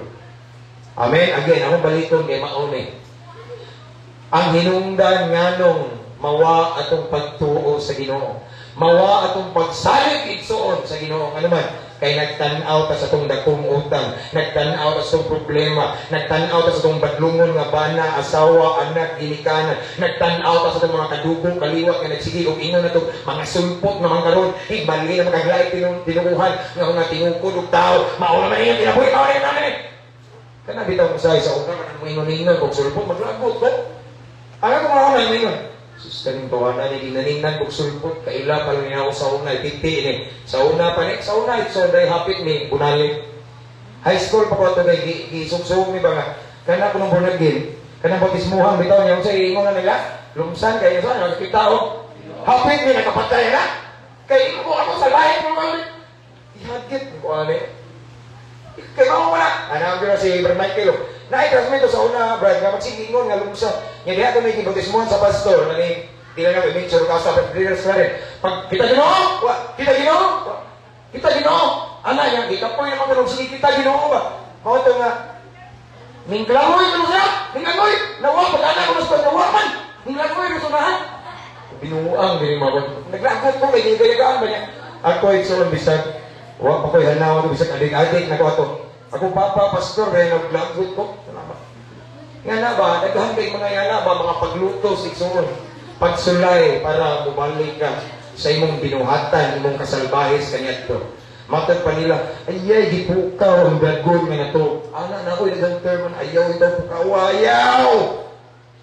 Amen? Again, ako balikon kay mauni. Ang hinungdan nganong mawa atong pagtuo sa Ginoo, mawa atong pagsalig, igsuon, sa Ginoo. Ano man? Kay nagtan-aw ta sa atong dakong utang, nagtan-aw ta sa atong problema, nagtan-aw ta sa atong badlungon nga bana, asawa, anak, ginikanan, nagtan-aw ta sa atong mga kadugo, kaliwat nga nagsige og ingon nato mga sulpot nga mga karon, hibali na magaglaik tinuuhan nga mga tinukod og tao, mao naman iyang kinabuhi, mao na naman eh. Kana bitaw mo sa una man mo ingon-ingon kog sulpot, maglagot ko. Ano kung ako na ingon? Sus, kaning tawanan ni ginaningnan kog sulpot, kaila pa lang niya ako sa una, titi ni. Sa una pa ni, sa una, so day hapit ni, bunali. High school pa ko ato kay gisugsuog ni ba nga, kana ko nung born again, kanang bautismuhan bitaw niya, sa ingon na nila, lumsan kayo sa, nakakita ko, hapit ni, nakapatay na. Kay ko ako sa lahi ko kami. Ihagit ko ani. Kay mao wala. Ano ang si Brad Michael. Oh. Naay classmate sa una, Brad, nga magsigingon nga lumsa. Nga diha ko may gibautismuhan sa pastor, nani di lang na mention ka sa leaders na rin. Pag kita Ginoo, wa, kita Ginoo, wa, kita Ginoo. Ana yang gikapoy naman kuno sige kita Ginoo ba. Mao to nga ninglangoy kuno siya, ninglangoy. Nawa pag ana kuno sa nawa man. Ninglangoy ro sunahan. Binuang dili mo. Naglagot ko kay gigayagaan ba niya. Ako igsoon bisag wa pa ko'y hanaw ko bisag adik-adik na ko ato. Ako papa pastor kay naglagot ko. Salamat. Nga na ba, daghan kay mga yana ba mga paglutos, igsoon. Pagsulay para mubalik ka sa imong binuhatan, imong kasalbahis kaniadto. Matag pa nila, ayay, gipukaw ang dagon nga nato. Ana na ako, daghang term, ayaw ito pukaw, ayaw!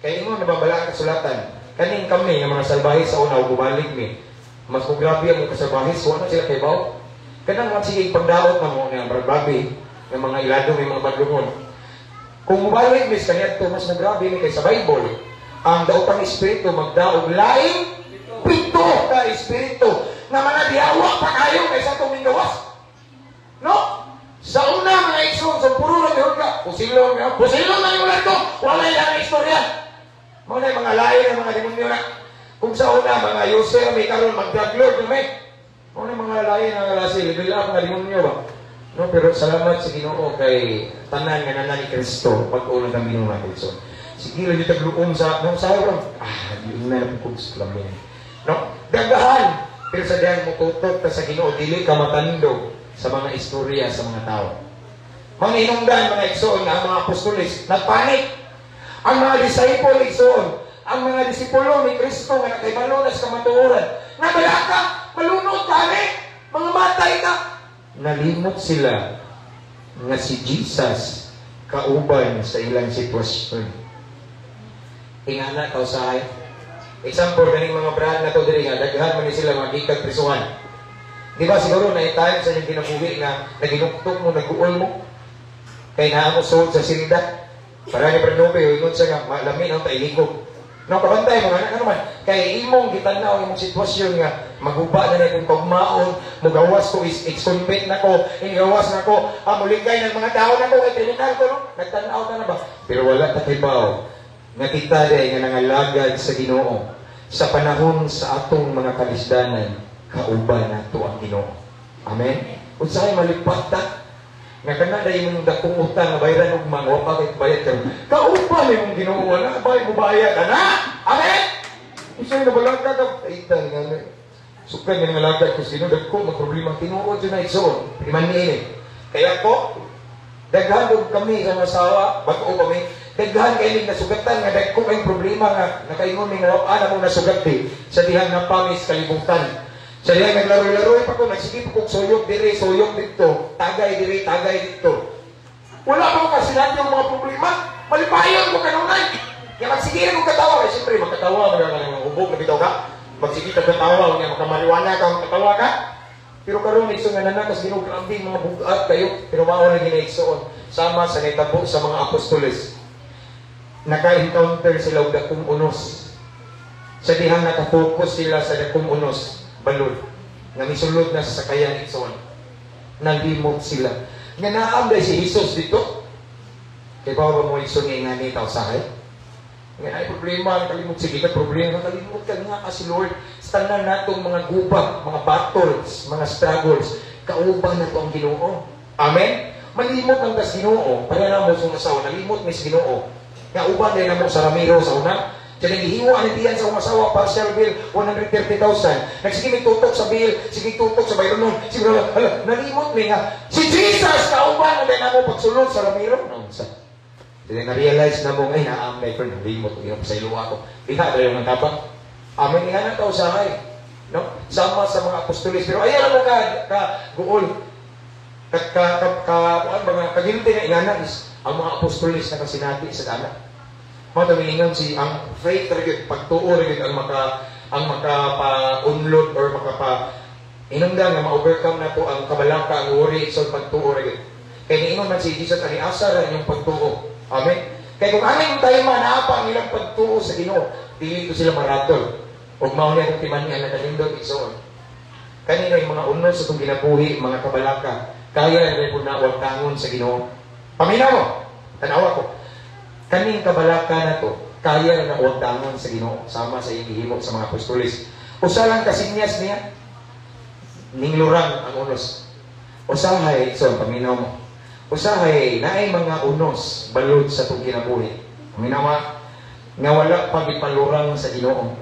Kaya mo, nababala ang kasulatan. Kaning kami, nga mga salbahis sa una, bumalik mi. Mas kung grabe ang mga kasalbahis, wala sila kay baw. Kanang mga sige pagdaot na mo, nga grabe, nga mga ilado, may mga badlungon. Kung mubalik mis kaniadto, mas magrabe mi kay sa Bible. Ang daotang espiritu magdaog laing pito ka espiritu na mga diawa pa kayo kaysa itong minggawas. No? Sa una, mga igsoon, sa puro lang yun ka, pusilon nga, pusilon na yung ulan ko, wala yung istorya. Mga na mga lain ng mga demonyo na. Kung sa una, mga user, may karon mag-drug lord na may. Mga na mga lain ng lasi, level up mga demonyo ba? No, pero salamat sa Ginoo kay tanan nga nanan ni Kristo pag-ulo ng Ginoo natin. So, sige lang yung tagluom sa, no, sa ah, yun na napukog sa lamin. No, dagahan! Pero sa dihang mututok ka sa Ginoo, dili ka matandog sa mga istorya sa mga tao. Mga inungdan, mga igsoon, ang mga apostoles, nagpanik. Ang mga disciple, igsoon, ang mga disipulo ni Kristo nga nakaibalo na sa kamatuoran, nabala ka, malunod ka, ani, mga matay ka. Nalimot sila nga si Jesus kauban sa ilang sitwasyon. Ingana kausahay. Example, ganing mga brand na to diri nga daghan man ni sila mga gikag prisuhan. Di ba siguro na time sa inyong kinabuhi nga naginuktok mo, naguol mo? Kay naa mo suod sa silda. Para ni Brad Nobe, ingon siya nga malamin ang tailigog. No, kabantay mo, ano naman, kay imong gitanaw imong sitwasyon nga maguba na na kung pagmaon, mugawas ko, ex-convict na ko, ingawas na ko, muligay ng mga tao na ko, kay kriminal ko, no? Nagtanaw ka na ba? Pero wala ta kibaw, nga kita day nga nangalagad sa Ginoo sa panahon sa atong mga kalisdanan, kauban nato ang Ginoo. Amen? Unsay malipat ta? Nga kana day imong dakong utang nga bayran ug mang wa pa kay bayad karon. Kauban imong Ginoo, wala bay mo bayad ana. Amen? Unsay nabalaka ka itan nga sukad nga nangalagad ko sino dagko mag problema tinuod jud na igsoon. Iman niini. Kaya ko daghan og kami sa asawa, bag-o kami. Daghan kay ning nasugatan nga dagko kay problema nga nakaingon mi nga wa na mo nasugat di sa dihang napamis kalibutan. Sa dihang naglaro-laro pa ko, nagsige pa kog suyok diri, suyok didto, tagay diri, tagay didto. Wala pa ko kasinati ang mga problema. Malipayon ko kanunay. Kaya magsige ra kog katawa, kay siyempre magkatawa man nga hubog na bitaw ka. Magsige ka katawa, unya makamariwana ka, makatawa ka. Pero karon igsoon nga nanakas Ginoo grabe mga bugat kayo, pero mao na ginaigsoon sama sa nahitabo sa mga apostoles. Naka-encounter sila og dakong unos. Sa dihang naka-focus sila sa dakong unos, balod, nga misulod na sa sakayan, igsoon. Nalimot sila nga naa man si Jesus dito. Kay ba mo, igsoon, nga ni tao sahay? Nga ay problema, nakalimot, sige ka problema, nakalimot ka nga si Lord. Sa tanan natong mga gubat, mga battles, mga struggles, kauban na to ang Ginoo. Amen? Malimot ang tas Ginoo, para na mo sa asawa, nalimot mis Ginoo. Nga uban din na mo sa Ramiro sa una. Kaya gihiwa ni tiyan sa akong asawa, partial bill, 130,000. Nagsige may tutok sa bill, sige tutok sa bayronon. Sige, hala, nalimot mi nga si Jesus kauban na din mo pagsulod sa Ramiro. Naunsa? Kaya na-realize na mo, ay, naamay ko, nalimot, ko sa iluwa ko. Diha, tayo ng tabang. Amen, nga na tao sa no? Sama sa mga apostolis. Pero ayaw mo ka guol. Ka, ka, ka, ka, ka, mga kagilty nga ingana is, ang mga apostolis na kasinati sa dana. Mao ingon si ang faith ra gyud, pagtuo ra gyud ang makapa-unload or makapa inungdan nga ma-overcome na po ang kabalaka, ang worry sa pagtuo ra gyud. Kay niingon man si Jesus ani asa ra inyong pagtuo. Amen. Kay kung anong time naa pa ang ilang pagtuo sa Ginoo, dili to sila maratol. Ug mao ni akong timan-i nakanindot, igsoon. Kanina yung mga unos sa itong ginabuhi, mga kabalaka, kaya na po na wagtangon sa Ginoo. Paminaw mo, tanawa ko. Kaning kabalaka na to, kaya na wagtangon sa Ginoo, sama sa iyang gihimo sa mga apostolis. Usa lang kasinyas niya, ninglurang ang unos. Usahay, so paminaw mo. Usahay, naay mga unos balod sa itong kinabuhi. Paminaw mo, nga wala pa gipalurang sa Ginoo.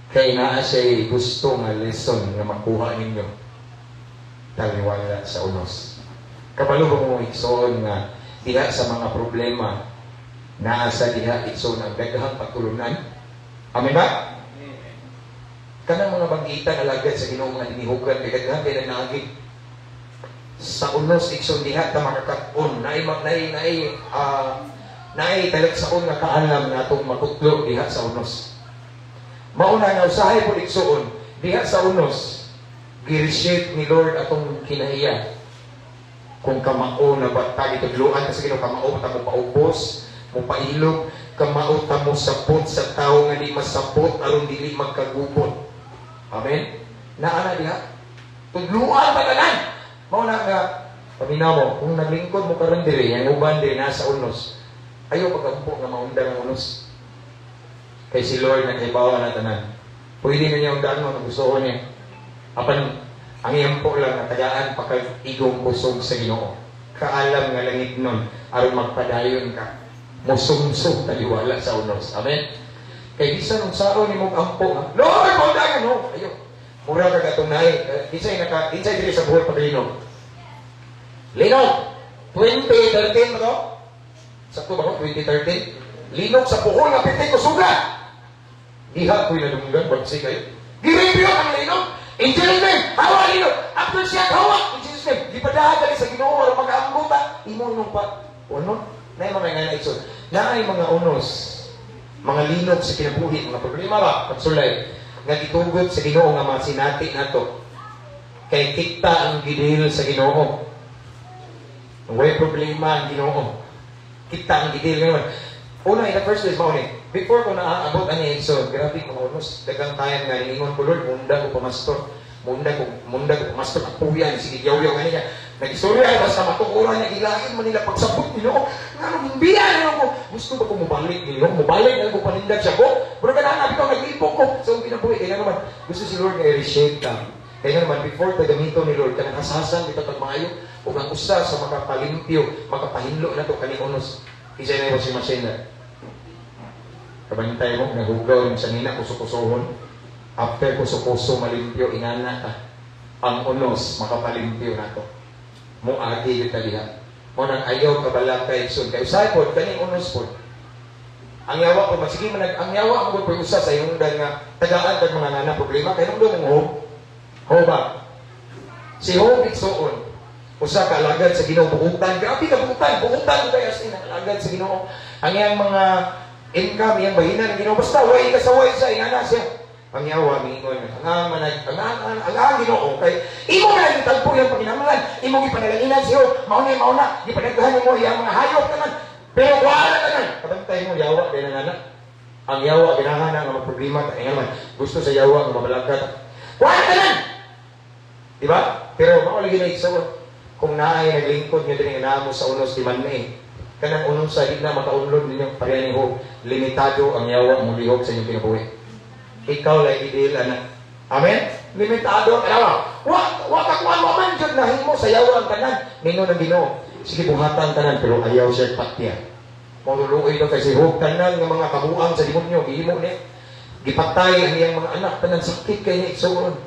Kay naa siya'y gusto nga lesson nga makuha ninyo. Taliwala sa unos. Kabalo ba mo, igsoon, nga diha sa mga problema, naa sa diha, igsoon, ang daghang pagtulunan? Amen ba? Kanang mga banggitan alagad sa Ginoo mga dinihugan kay daghan kay nagnaagi sa unos, igsoon, diha ta makakat-on naay naay naay naay talagsaon nga kaalam nga atong makutlo diha sa unos. Mauna nga usahay po, igsoon, diha sa unos gi-reshape ni Lord atong kinahiya. Kung kamao na ba ta, gitudloan ka sa Ginoo, kamao ta mo paubos, mo pailog, kamao ta mo sapot sa tawo nga di masapot aron dili magkagubot. Amen. Naa na diha, tudloan pa tanan. Mao na nga paminaw mo, kung naglingkod mo karon diri, ang uban diri nasa unos, ayaw pagampo nga maundang ang unos. Kay si Lord naghibawa na tanan. Pwede na niya undang mo gusto niya. Apan ang iyang po lang nga tagaan pa kag igong kusog sa Ginoo. Kaalam nga langit nun aron magpadayon ka. Musumsum taliwala sa unos. Amen. Kay bisan unsaon nimo ampo nga, "Lord, paundangan no." Ayo. Mura ka katong naay. Kinsay naka kinsay diri sa Bohol paglinog? Linog. 2013 ba to? Sakto ba ko? 2013? Linog sa Bohol nga piti kusuga. Diha ko'y nadunggan, bagsi kayo. Giribyo ang linog. In Jesus' name, hawa linog. After siya, hawa. In Jesus' name, di pa dahil sa Ginoo, wala mag-aambuta. Imo nung pa. Ano? Naay mga nga igsoon. Naay mga unos, mga linog sa kinabuhi, mga problema ba, pagsulay, nga gitugot sa Ginoo nga masinati nato. Kay kita ang gidil sa Ginoo. Way problema ang Ginoo. Kita ang gidil ngayon. Una, in the first place, mao ni, before ko naaabot ani, so, grabe mga unos, dagang time nga, niingon ko, "Lord, munda ko pamastor. Munda ko pamastor, apuyan, sige, yaw-yaw, nga niya." Nag-istorya, basta matukuran niya, gilain man nila pagsabot, Ginoo. Nga nung himbiya, nga ko, gusto ba ko mubalik, Ginoo? Mubalik na ko panindag siya ko. Pero ka na, bitaw, nag-ipok ko. So, kinabuhi, kaya naman, gusto si Lord nga i-reshape ka. Kaya naman, before ta gamito ni Lord, kanang hasasan, bitaw tag maayo, ug ang usa sa makapalimpyo, makapahinlo na to kaning unos, isa na yung washing machine na. Kabantay mo, nahugaw yung sanina, kuso-kusohon. After kuso-kuso, malimpyo, inana ka. Ang unos, makapalimpyo na to. Mo agi yun ka diha. Mo nang ayaw kabalaka, igsoon. Kay usahay po, kaning unos po. Ang yawa ko, magsige man, ang yawa mo po usa sa hinungdan nga, tagaan kag mga nana problema, kay hinungdan mong hope. Ho ba? Si Job, igsoon, usa ka alagad sa Ginoo, buutan, grabe ka buutan, buutan ko kay as in alagad sa Ginoo. Ang iyang mga income, iyang bahina ng Ginoo, basta way ka saway sa ingana siya. Ang yawa miingon, ang manag ang Ginoo kay imo man ang tagpo iyang panginahanglan, imo gipanalanginan siyo, mao na mao na, gipanagdahan nimo iyang mga hayop tanan. Pero wala tanan. Kabantay mo, yawa din ang anak. Ang yawa ganahan na nga problema ta man. Gusto sa yawa nga mabalaka ta. Wala tanan. Di ba? Pero mao lagi na igsoon. Kung naay naglingkod nga diri nga naa mo sa unos di man ni. Kanang unos sa di na makaunlod ninyo pareha ni Hob. Limitado ang yawa mo lihok sa inyong kinabuhi. Ikaw lay idil ana. Amen? Limitado ang yawa. Wa wa ka kuan wa man jud nahimo sa yawa ang tanan. Ningon ang Ginoo. Sige buhatan tanan pero ayaw siya patya. Magluluoy daw kay si Hob tanan nga mga kabuang sa demonyo gihimo ni. Gipatay ang iyang mga anak tanan sakit kay ni igsoon.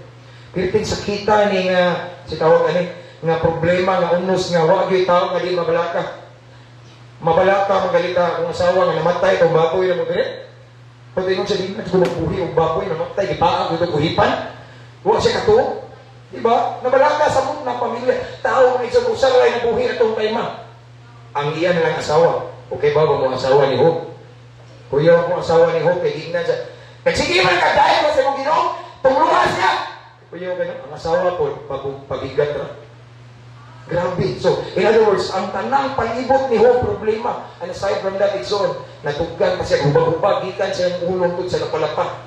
Pirting sakita ni nga si tawag ani nga problema nga unos nga wa gyud tawo nga di mabalaka. Mabalaka magalita kung asawa nga namatay kung baboy na mo dire. Pag ingon siya di na gumagbuhi og baboy namatay gipaag og uhipan. Wa siya katuo. Di ba? Nabalaka sa mong na pamilya. Tao nga igsoon usa ra nabuhi atong time. Ang iya na lang asawa. Okay ba mo asawa ni Hob? Kuya mo asawa ni Hob kay gingnan siya. Kay sige man ka dahil sa imong Ginoo, tungluha siya. Kuya ganun, ang asawa po pagigat ra. Grabe. So, in other words, ang tanang palibot ni Hob problema. And aside from that, igsoon, natuggan pa siya, hubag-hubag, gikan siya ang ulong sa lapalapa.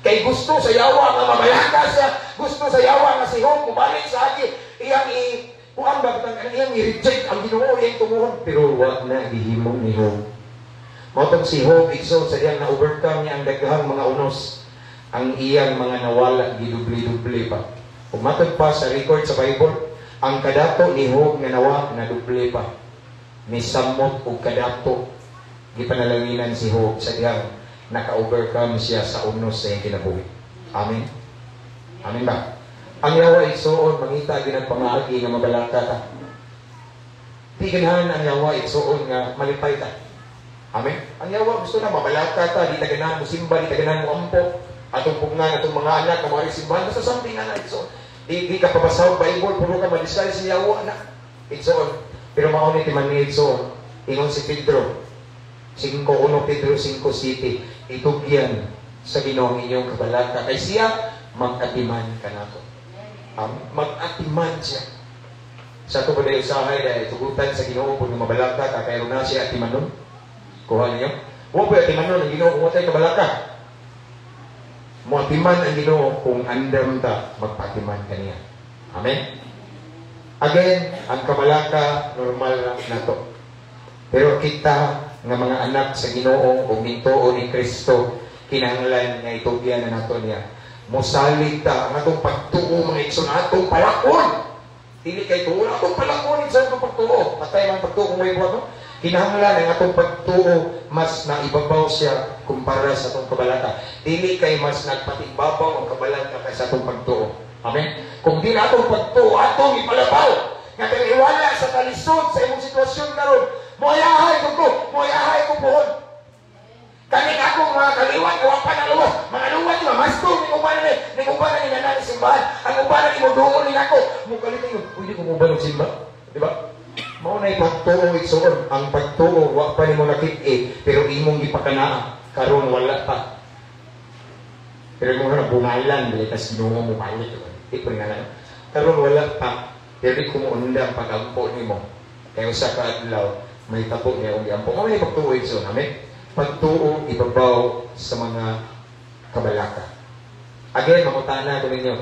Kay gusto sa yawa nga mabalaka siya, gusto sa yawa nga si Hob mubalik sa agi, iyang kuan ba bitang iyang i-reject ang Ginoo, iyang tumuhon. Pero wa na gihimo ni Hob. Mao tong si Hob igsoon sa diyang na-overcome niya ang daghang mga unos, ang iyang mga nawala gidubli-dubli pa. Ug matod pa sa record sa Bible, ang kadato ni Hob nga nawa naduble pa. Misamot og kadato gipanalanginan si Hob sa diyang naka-overcome siya sa unos sa iyang kinabuhi. Amen. Amen ba? Ang yawa igsoon mangita ginagpamaagi nga mabalaka ta. Di ganahan ang yawa igsoon nga malipay ta. Amen. Ang yawa gusto na mabalaka ta, di ta ganahan mo simba, di ta ganahan mo ampo. Atong pugnan atong mga anak nga mga simbahan basta something na igsoon. Di ka pabasahog Bible, puro ka madiscard sa yawa na. Igsoon. Pero mao ni timan ni igsoon. Ingon si Pedro 5:1 Pedro 5:7, itugyan sa Ginoo ang inyong kabalaka kay siya mag-atiman kanato. Mag-atiman siya. Sa ato ba usahay dahil tugutan sa Ginoo kung mabalaka ka kay na siya atimanon. Kuha niyo? Wa pa atimanon ang Ginoo kung watay kabalaka. Moatiman ang Ginoo kung andam ta magpatiman kaniya. Amen. Again, ang kabalaka normal ra nato. Pero kita nga mga anak sa Ginoo ug mintuo ni Kristo kinahanglan nga itugyan na nato niya. Mosalig ta ang atong pagtuo mga igsoon, atong palakon. Dili kay tuo atong palakon igsoon ang pagtuo. Patay man pagtuo kung may buhat no. Kinahanglan ang atong pagtuo mas naibabaw siya kumpara sa atong kabalaka. Dili kay mas nagpatigbabaw ang kabalaka kaysa atong pagtuo. Amen. Kung di na atong pagtuo atong ipalabaw nga kaniwala sa kalisod sa imong sitwasyon karon, moyahay ko ko, moyahay ko pohon. Kaning akong mga kaliwat, wa pa na luwas. Mga luwat nga masto ning uban ni, ning uban ni nanay simbahan. Ang uban ni mo duol ni nako. Mo kalit ninyo, pwede ko mo og simba, di ba? Mao nay pagtuo igsoon, ang pagtuo wa pa nimo nakit-i, pero imong gipakanaa karon wala pa. Pero mo na bungalan dili tas Ginoo mo balik, di pa nga. Karon wala pa, pero di ko moundang pagampo nimo. Kay usa ka adlaw may tapo niya og giampo. Mao nay pagtuo igsoon, amen. Pagtuo ibabaw sa mga kabalaka. Again, mangutana ko ninyo.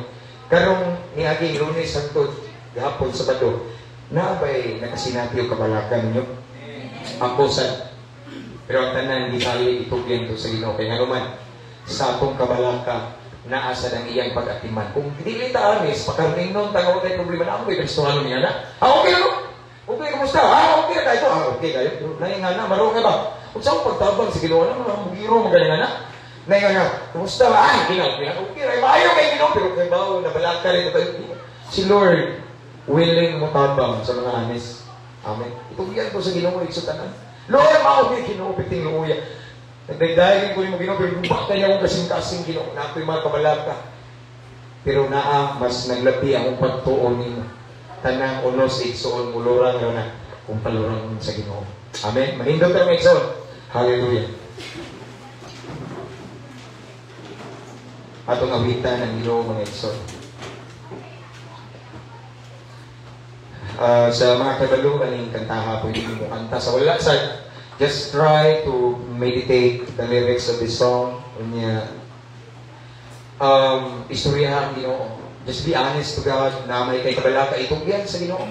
Karong niaging Lunes hangtod gahapon Sabado, naa bay nakasinati og kabalaka ninyo? Ako sa pero ang tanan gitali itugyan to sa Ginoo kay nganuman sa atong kabalaka naa sa ang iyang pag-atiman. Kung dili ta anis pagkarninon ta nga way problema na ako Kristohano niya na. Ah, okay no? Okay, kumusta? Ah, okay kayo. Ah, okay kayo. Nay nga na maro ka ba? Unsa ang pagtabang sa Ginoo na mga mugiro magaling na. Nay nga na, kumusta? Ah, Ginoo. Okay, ay maayo kay Ginoo pero kay bawo nabalaka rin tayo. Si Lord willing mo tabang sa mga anis. Amen. Itugyan ko sa Ginoo igsoon tanan. Lord, mao ni Ginoo piting luya. Nagdagdagan ko nimo Ginoo pero gubat kay akong kasing-kasing Ginoo na ako'y mga kabalaka. Pero naa mas naglabi akong pagtuo nimo. Tanang unos igsoon mulurang ra na kung palurang sa Ginoo. Amen. Manindot ta mga igsoon. Hallelujah. Atong awitan ang Ginoo mga igsoon. Sa mga kabalo kaning kantaha pwede mo kanta sa wala sa Just try to meditate the lyrics of this song. Unya, istorya ang Ginoo. Just be honest to God na may kay kabalaka, itugyan sa Ginoo.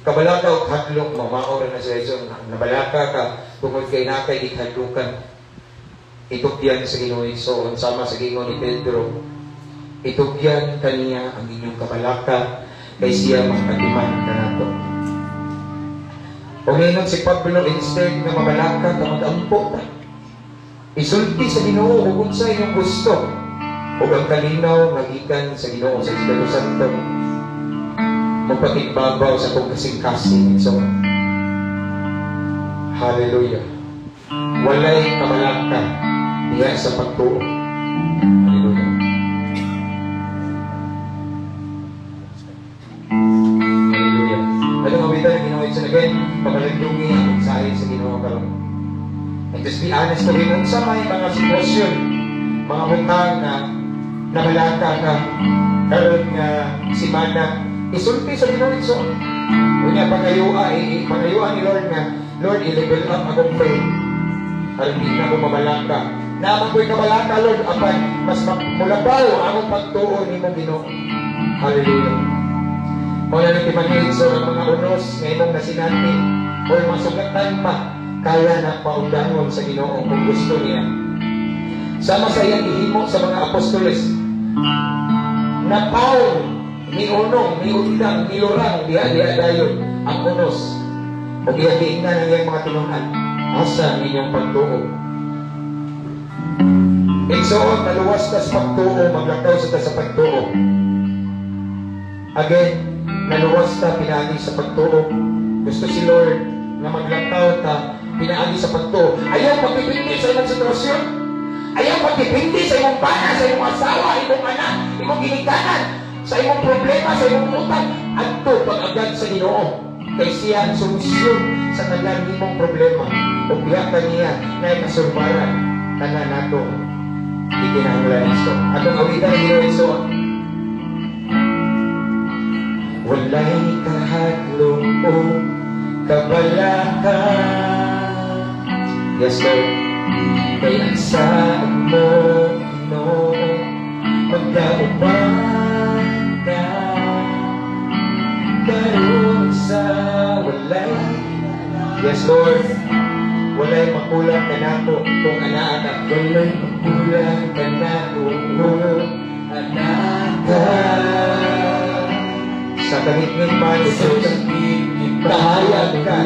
Kabalaka o hadlok mo, mao na sa Jesus. Nabalaka ka tungod kay naa kay gikahadlukan. Itugyan sa Ginoo, igsoon, sama sa gingon ni Pedro. Itugyan kaniya ang inyong kabalaka kay siya makatiman kanato. O ngayon si Pablo, instead na mabalaka ka, mag-ampo ta. Isulti sa Ginoo kung unsa inyong gusto. Ug ang kalinaw magikan sa Ginoo sa Espiritu Santo magpatigbabaw sa atong kasing-kasing, igsoon. Hallelujah. Walay kabalaka diha sa pagtuo. Hallelujah. Hallelujah. Ano mawitan ang Ginoo, igsoon, again, pamalandungi ang mensahe sa Ginoo karon. And just be honest to Him, unsa may mga sitwasyon, mga butang na nabalaka ka karon nga simana, isulti sa Ginoo, igsoon. Unya pangayua, pangayua ni Lord nga, "Lord, i-level up akong faith. Aron di na ako mabalaka. Naa man ko'y kabalaka, Lord, apan mas mulabaw akong pagtuo nimo, Ginoo." Hallelujah. Mao na ni so ang mga unos nga imong nasinati o masugatan pa, kaya na paundangon sa Ginoo kung gusto niya. Sama sa iyang gihimo sa mga apostoles, napaw ni unong, ni undang, ni lurang, diha diha dayon ang unos. O iyang giingnan ang iyang mga tinunan, "Asa ang inyong pagtuo?" Igsoon, naluwas ta sa pagtuo, maglakaw sa ta sa pagtuo. Again, naluwas ta pinaagi sa pagtuo. Gusto si Lord nga maglakaw ta pinaagi sa pagtuo. Ayaw pagdepende sa imong sitwasyon. Ayaw pagdepende sa imong bana, sa imong asawa, imong anak, imong ginikanan, sa imong problema, sa imong utang. Adto pag-agad sa Ginoo. Kay siya ang solusyon sa tanan nimong problema. Ug diha kaniya na kasulbaran tanan nato gikinahanglan iso. Atong awitan ang Ginoo, igsoon. Walay kahadlok o kabalaka. Yes, Lord. Kay ang saad mo, Ginoo, magkauban ka. Karon sa walay. Yes, Lord. Walay makulang kanako kung anaa ka. Walay makulang kanako kung anaa ka. Sa kangitngit man, Jesus, kahayag ka.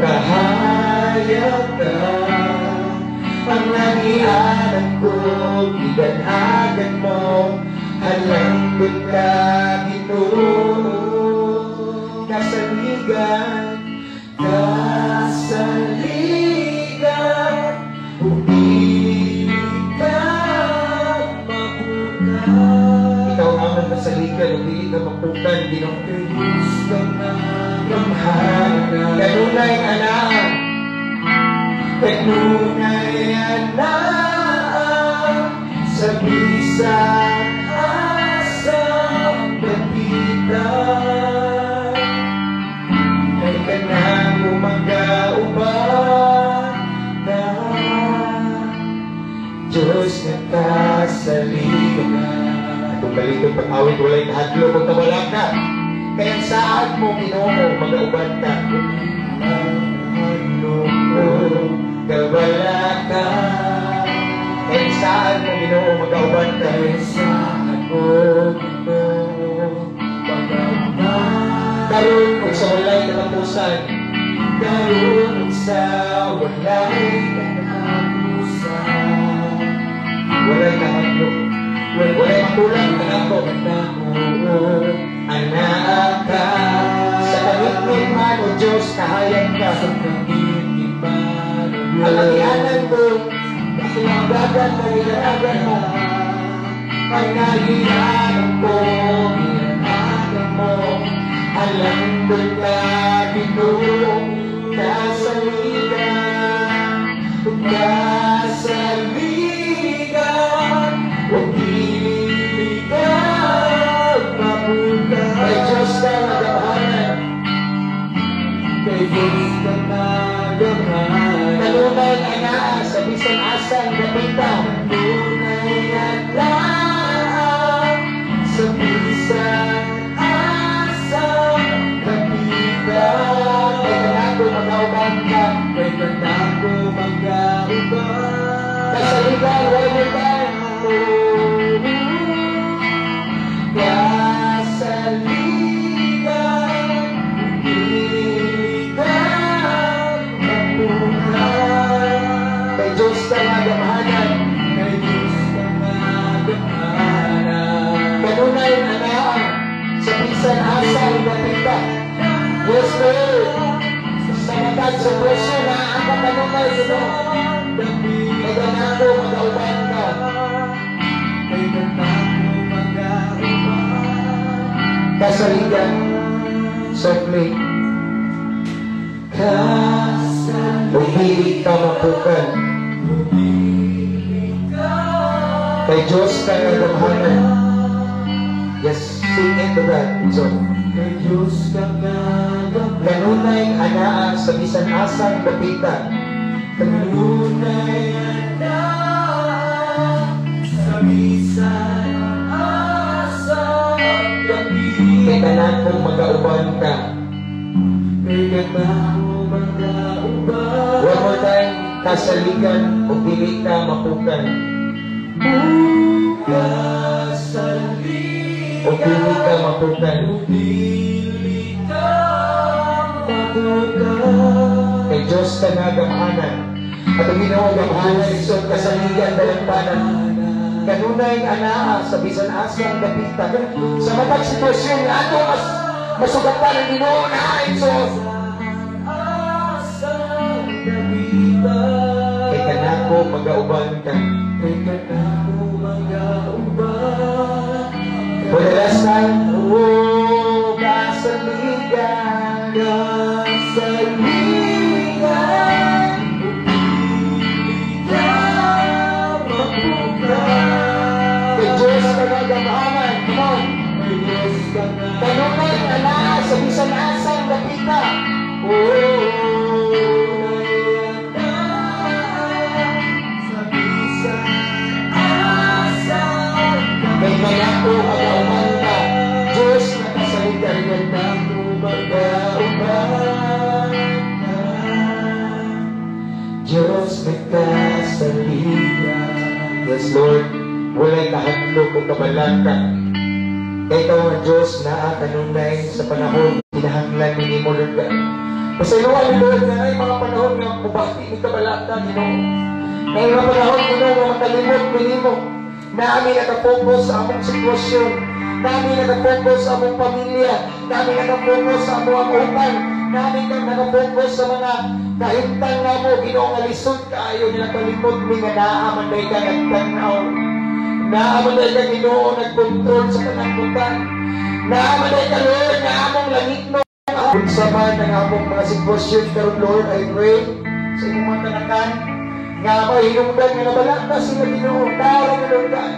Kahayag ka. Ang nagianan ko, giganhagan mo, halangdon ka, Ginoo. Kasaligan, kasaligan, ug di ka mapukan. Ikaw ang among kasaligan, ug dili ka mapukan, Ginoo. Kanunay anaa, kanunay anaa, sa bisan asa dapita. Kay kanang umagauban na Diyos nga kasaligan. Atong baliton pag-awit, walay kahadlok ug kabalaka. Kay ang saad mo, Ginoo, magauban ka. Kahadlok o kabalaka. Kay ang saad mo, Ginoo, magauban ka. Saad mo, Ginoo, magauban. Karon ug sa walay katapusan. Karon ug sa walay katapusan. Walay kahadlok. Walay makulang kanako. Anaa ka. Sa kangitngit man, O Diyos, kahayag ka. Ang agianan ko, ang dagan mo, ginanagan mo. Ang nagianan ko, ginanagan mo. Alam ka, Ginoo, kasaligan, kasaligan, ug dili ka mapukan. Kay Diyos ka nga gamhanan. Kay Diyos ka nga asang dapita. Yes, Lord. Sa matag sitwasyon na ang kanunay, Ginoo. Kay kanako magauban ka. Kay kanako magauban. Kasaligan. Softly. Kasaligan. Ug dili ka mapukan. Kay Diyos ka nga gamhanan. Yes, sing it to God. So, Kay Diyos ka nga gamhanan. Kanunay anaa sa bisan asang dapita. Kanunay anaa sa bisan asang dapita. Kay kanako magauban ka. Kay kanako magauban. One more time, kasaligan ug dili ka mapukan. Kasaligan. Ug dili ka mapukan. Dili ka mapukan. Kay Diyos ka nga gamhanan. At ang Ginoo gamhanan isod kasaligan dalangpanan. Kanunay anaa sa bisan asang dapita. Sa matag sitwasyon nga ato mas masugatan ang Ginoo na igsoon. Asang dapita. Kay kanako magauban ka. Kay kanako magauban. For the last time, oh, kasaligan. Kasaligan. Dili ka mapukan. Kay Diyos ka nga gamhanan. Come on. Kay Diyos ka nga Kanunay anaa sa bisan asang dapita. Oh, sa bisan asang kay kanako magauban ka. Diyos na kasaligan. Kanako magauban ka. Diyos na kasaligan. Yes, Lord, walay kahadlok o kabalaka. Kay ikaw ang Diyos naa kanunay sa panahon kinahanglan ni nimo, Lord God. Pasayloa ni Lord nga ay mga panahon nga mubati ni kabalaka, Ginoo. Na mga panahon, Ginoo, nga makalimot mi nimo. Naa mi nakapokus sa among sitwasyon. Naa mi nakapokus sa among pamilya. Naa mi nakapokus sa among utang. Naa mi kang nakapokus sa mga kahimtang namo, Ginoo, nga lisod kaayo nila kalimot mi nga naa man day ka nagtan-aw. Naa man day ka, Ginoo, nagkontrol sa tanang butang. Naa man day ka, Lord, nga among langitno. Unsa man ang among mga sitwasyon karon, Lord, I pray sa imong mga kanakan nga mahinungdan nga nabalaka sila, Ginoo, tara nga, Lord God.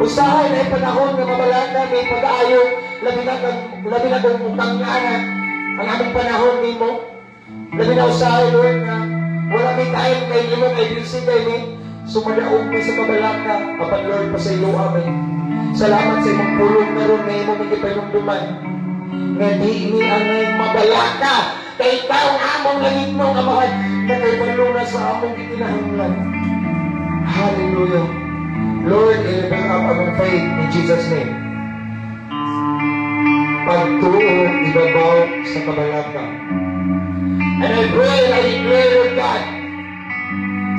Usahay na panahon nga mabalaka may pag-aayo, labi na kung utang nga anak ang among panahon nimo. Labi na usahay, Lord, nga wala may time kay nimo kay busy kay mi. Sumadaog mi sa kabalaka apan, Lord, pasayloa mi. Salamat sa imong pulong karon nga imong gipahinumduman nga di mi angay mabalaka kay ikaw ang among langitnong Amahan na kay na sa among gikinahanglan. Hallelujah. Lord, i-level up among faith in Jesus' name. Pagtuo ibabaw sa kabalaka. And I pray and I declare, Lord God,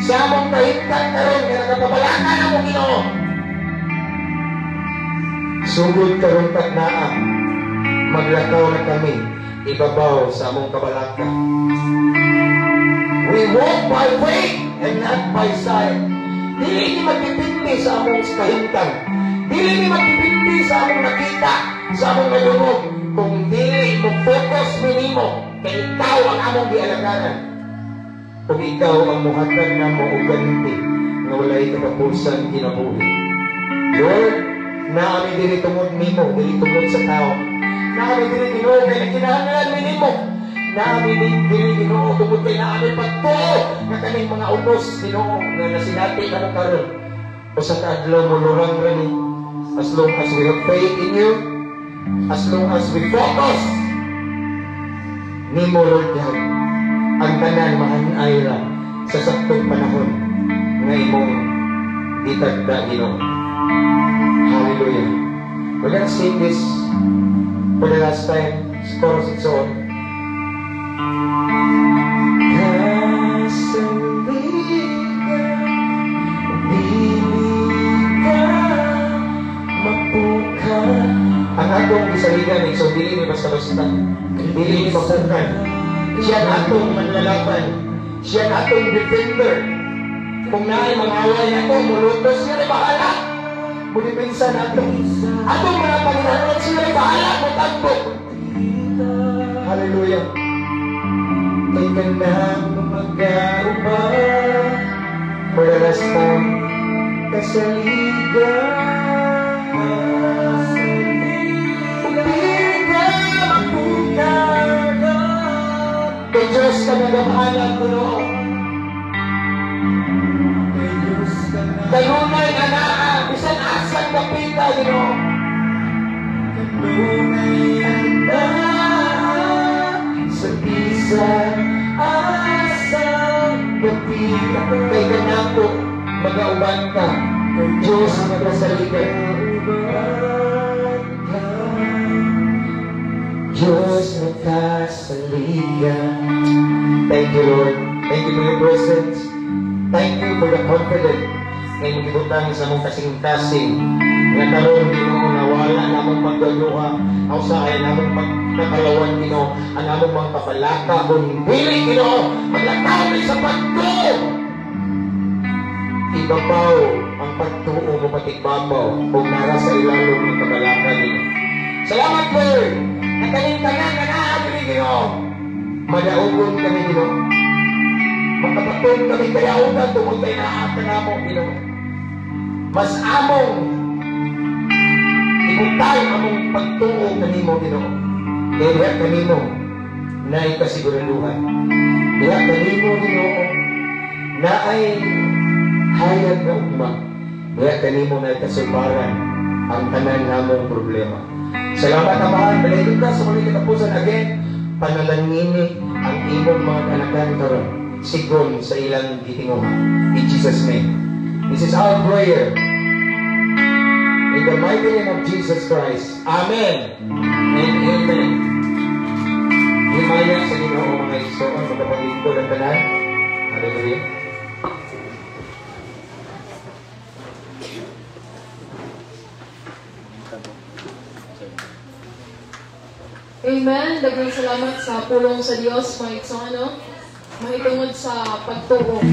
sa among kahimtang karon nga nakapabalaka na mo, Ginoo. Sugod karon naa, maglakaw na kami ibabaw sa among kabalaka. We walk by faith and not by sight. Dili ni magdepende sa among kahimtang. Dili ni magdepende sa among nakita, sa among nadungog. Kung dili mo focus mi nimo, kay ikaw ang among gialagaran. Kung ikaw ang muhatag namo og ganti nga walay katapusan kinabuhi. Lord, naa mi diri tungod nimo, dili tungod sa tao. Naa mi diri, Ginoo, kay nagkinahanglan mi nimo. Naa mi diri, Ginoo, tungod kay naa mi pagtuo nga kaning mga unos, Ginoo, nga nasinati namo karon. Usa ka adlaw molurang ra ni as long as we have faith in you, as long as we focus nimo, Lord God, ang tanan mahanay ra sa saktong panahon nga imong gitagda, Ginoo. Hallelujah. We're gonna sing this for the last time. Chorus igsoon. Kasaligan, dili ka mapukan. Ang Ang atong gisaligan, so dili ni basta-basta. Dili ni mapukan. Siya ang atong manlalaban. Siya ang atong defender. Kung naay mga away nato, mulutos, siya rin bahala. Mudepensa nato. Atong mga panginahanglan, siya rin bahala. Mutambok. Hallelujah. Kay kanang mag-auban for the last time, kasaligan. Dili ka mapukan. Kay Diyos ka nagamahalan, Ginoo. Kanunay nga naa, bisan asan kapita, Ginoo. Kanunay naa sa bisan asa dapita. Kay kanako magauban ka, Diyos nga kasaligan. Diyos nga kasaligan. Thank you, Lord. Thank you for your presence. Thank you for the confidence nga imong gibutang sa among kasing-kasing. Nga karon, Ginoo, nga wala namong paggaluha, aw sa ay namong pagkakalawan, Ginoo, ang among mga kabalaka kung dili, Ginoo, maglakaw mi sa pagtuo. Ibabaw ang pagtuo mo patigbabaw ug nara sa ilalom ng kabalaka, Ginoo. Salamat, Lord. Nga kaning tanan nga naa diri, Ginoo. Madaugon kami, Ginoo. Makabaton kami kadaugan tungod kay naa ka namo, Ginoo. Mas among ibutang among pagtuo kanimo, Ginoo. Kay diha kanimo naay kasiguraduhan. Diha kanimo, Ginoo, naay hayag nga ugma. Diha kanimo naay kasulbaran ang tanan namong problema. Salamat, Amahan. Balaydon ka sa muling katapusan again. Panalangini ang imong mga kanakan karon sigon sa ilang gitinguha. In Jesus' name. This is our prayer. In the mighty name of Jesus Christ. Amen. And amen. Himaya sa Ginoo, mga igsoon, magapaglingkod ang tanan. Hallelujah. Amen. Daghang salamat sa pulong sa Dios, mga igsoon, no? Mahitungod sa pagtuo.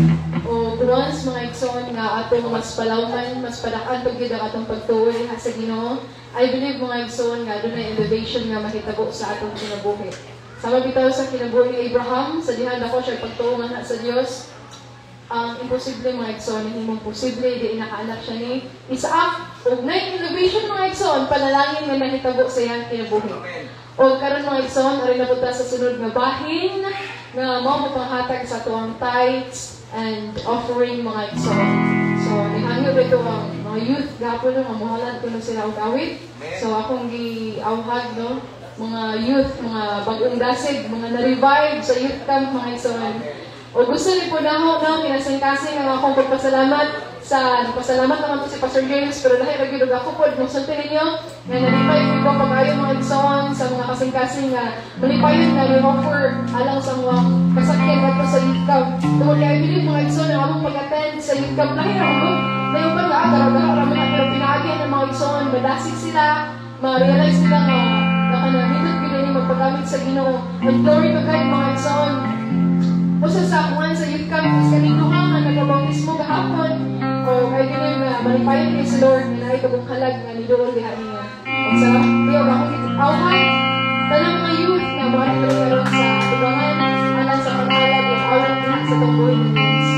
O once, mga igsoon, nga atong mas palawman, mas padakan pag gyud ang atong pagtuo diha sa Ginoo. I believe, mga igsoon, nga dunay elevation nga mahitabo sa atong kinabuhi. Sama bitaw sa kinabuhi ni Abraham, sa diha dako siya pagtuo nga sa Dios. Ang imposible, mga igsoon, himong posible, di nakaanak siya ni Isaac. Ug nay elevation, mga igsoon, panalangin nga nahitabo sa iyang kinabuhi. O karon, mga igsoon, ari na punta sa sunod nga bahin nga mao mapanghatag sa atuang tithes and offering, mga igsoon. So nihangyo dito ang mga youth gapon, no, nga mohalad kuno sila og awit. So akong giawhag, no, mga youth, mga bagong dasig, mga na-revive sa youth camp, mga igsoon. O gusto ni po naho, no, kinasing-kasing ang akong pagpasalamat sa nagpasalamat naman po si Pastor James, pero lahi ra gyud og ako pod mosulti ninyo nga nalipay ko pag-ayo, mga igsoon, sa mga kasing-kasing nga malipayon nga ni-offer alang sa mga kasakyan adto sa youth camp. Tungod kay I believe, mga igsoon, ang among pag-attend sa youth camp lahi ra ko layo pa nga agara ra man, pero pinaagi ng mga igsoon madasig sila, ma-realize nila nga nakanahindot gyud ni magpagamit sa Ginoo. And glory to God, mga igsoon. Usa sa kuan sa youth camp is kaning duha nga nagabautismo gahapon. O kay believe nga malipayon kay si Lord nga naay kabong halag nga niduol diha niya. Og sa tiyo akong awhan tanang mga youth nga moadto karon sa atubangan alang sa paghalad ug awit diha sa tungbuhi ng Diyos.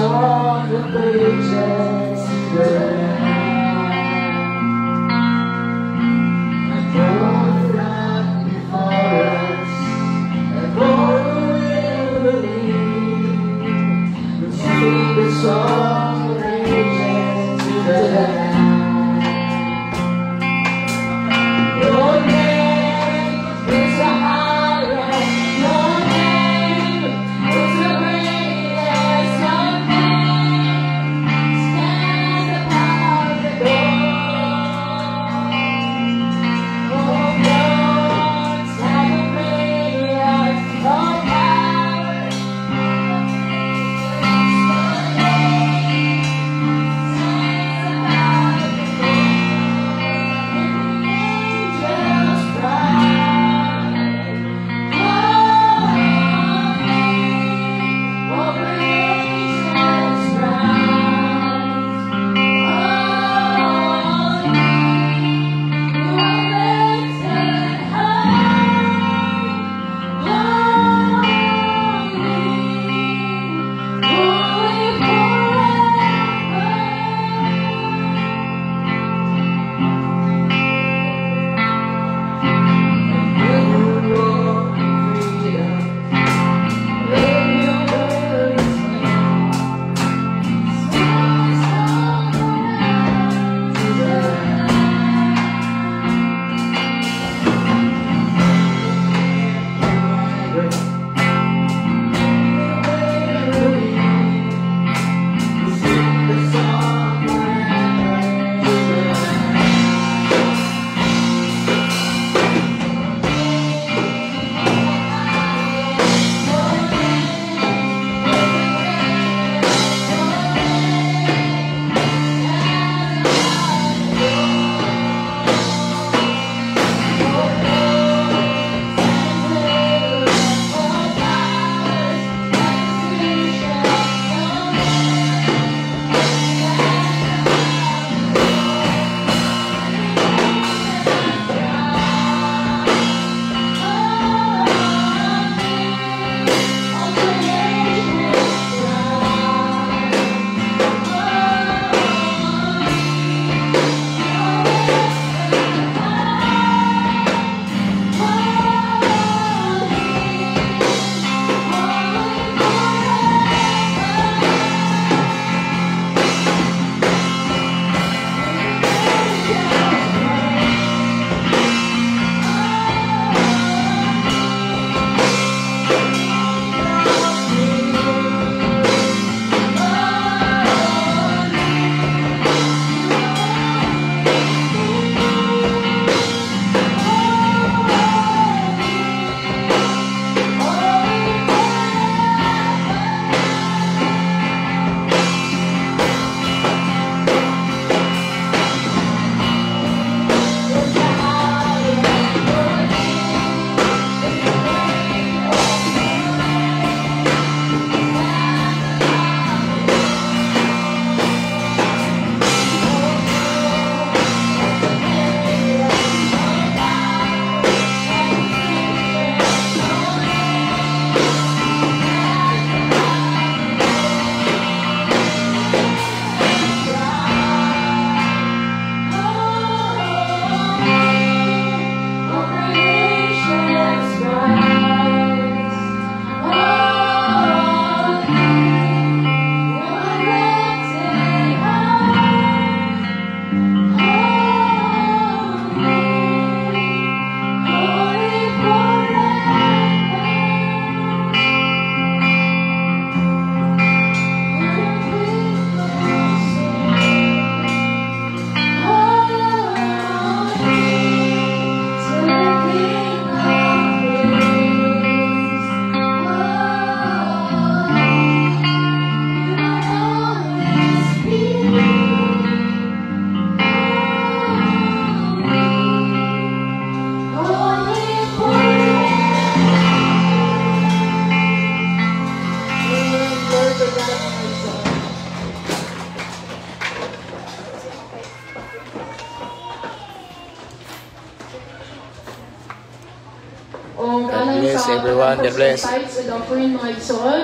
Song of Ages to the Lamb. And those that before us, and all who will believe, will sing the song of ages to the Lamb. Your name is the highest, your name is the greatest, your name stands above the gods. Oh, thrones and dominions, all powers, your name stands above the angels cry, "Holy," all creation's cries, "Holy, you are lifted high, holy, holy forever." And you walk in freedom, if you will sing the song forever to the Lamb. Forever, we sing the song forever to the Lamb. All creation's cries, "Holy, you are lifted high, holy, holy forever." And people sing, "Holy to the King of Kings. Holy, you will always be. Holy, holy forever." Amen. Glory to God, mga igsoon. O God alang bless sa everyone. God bless. tithes and offering, mga igsoon.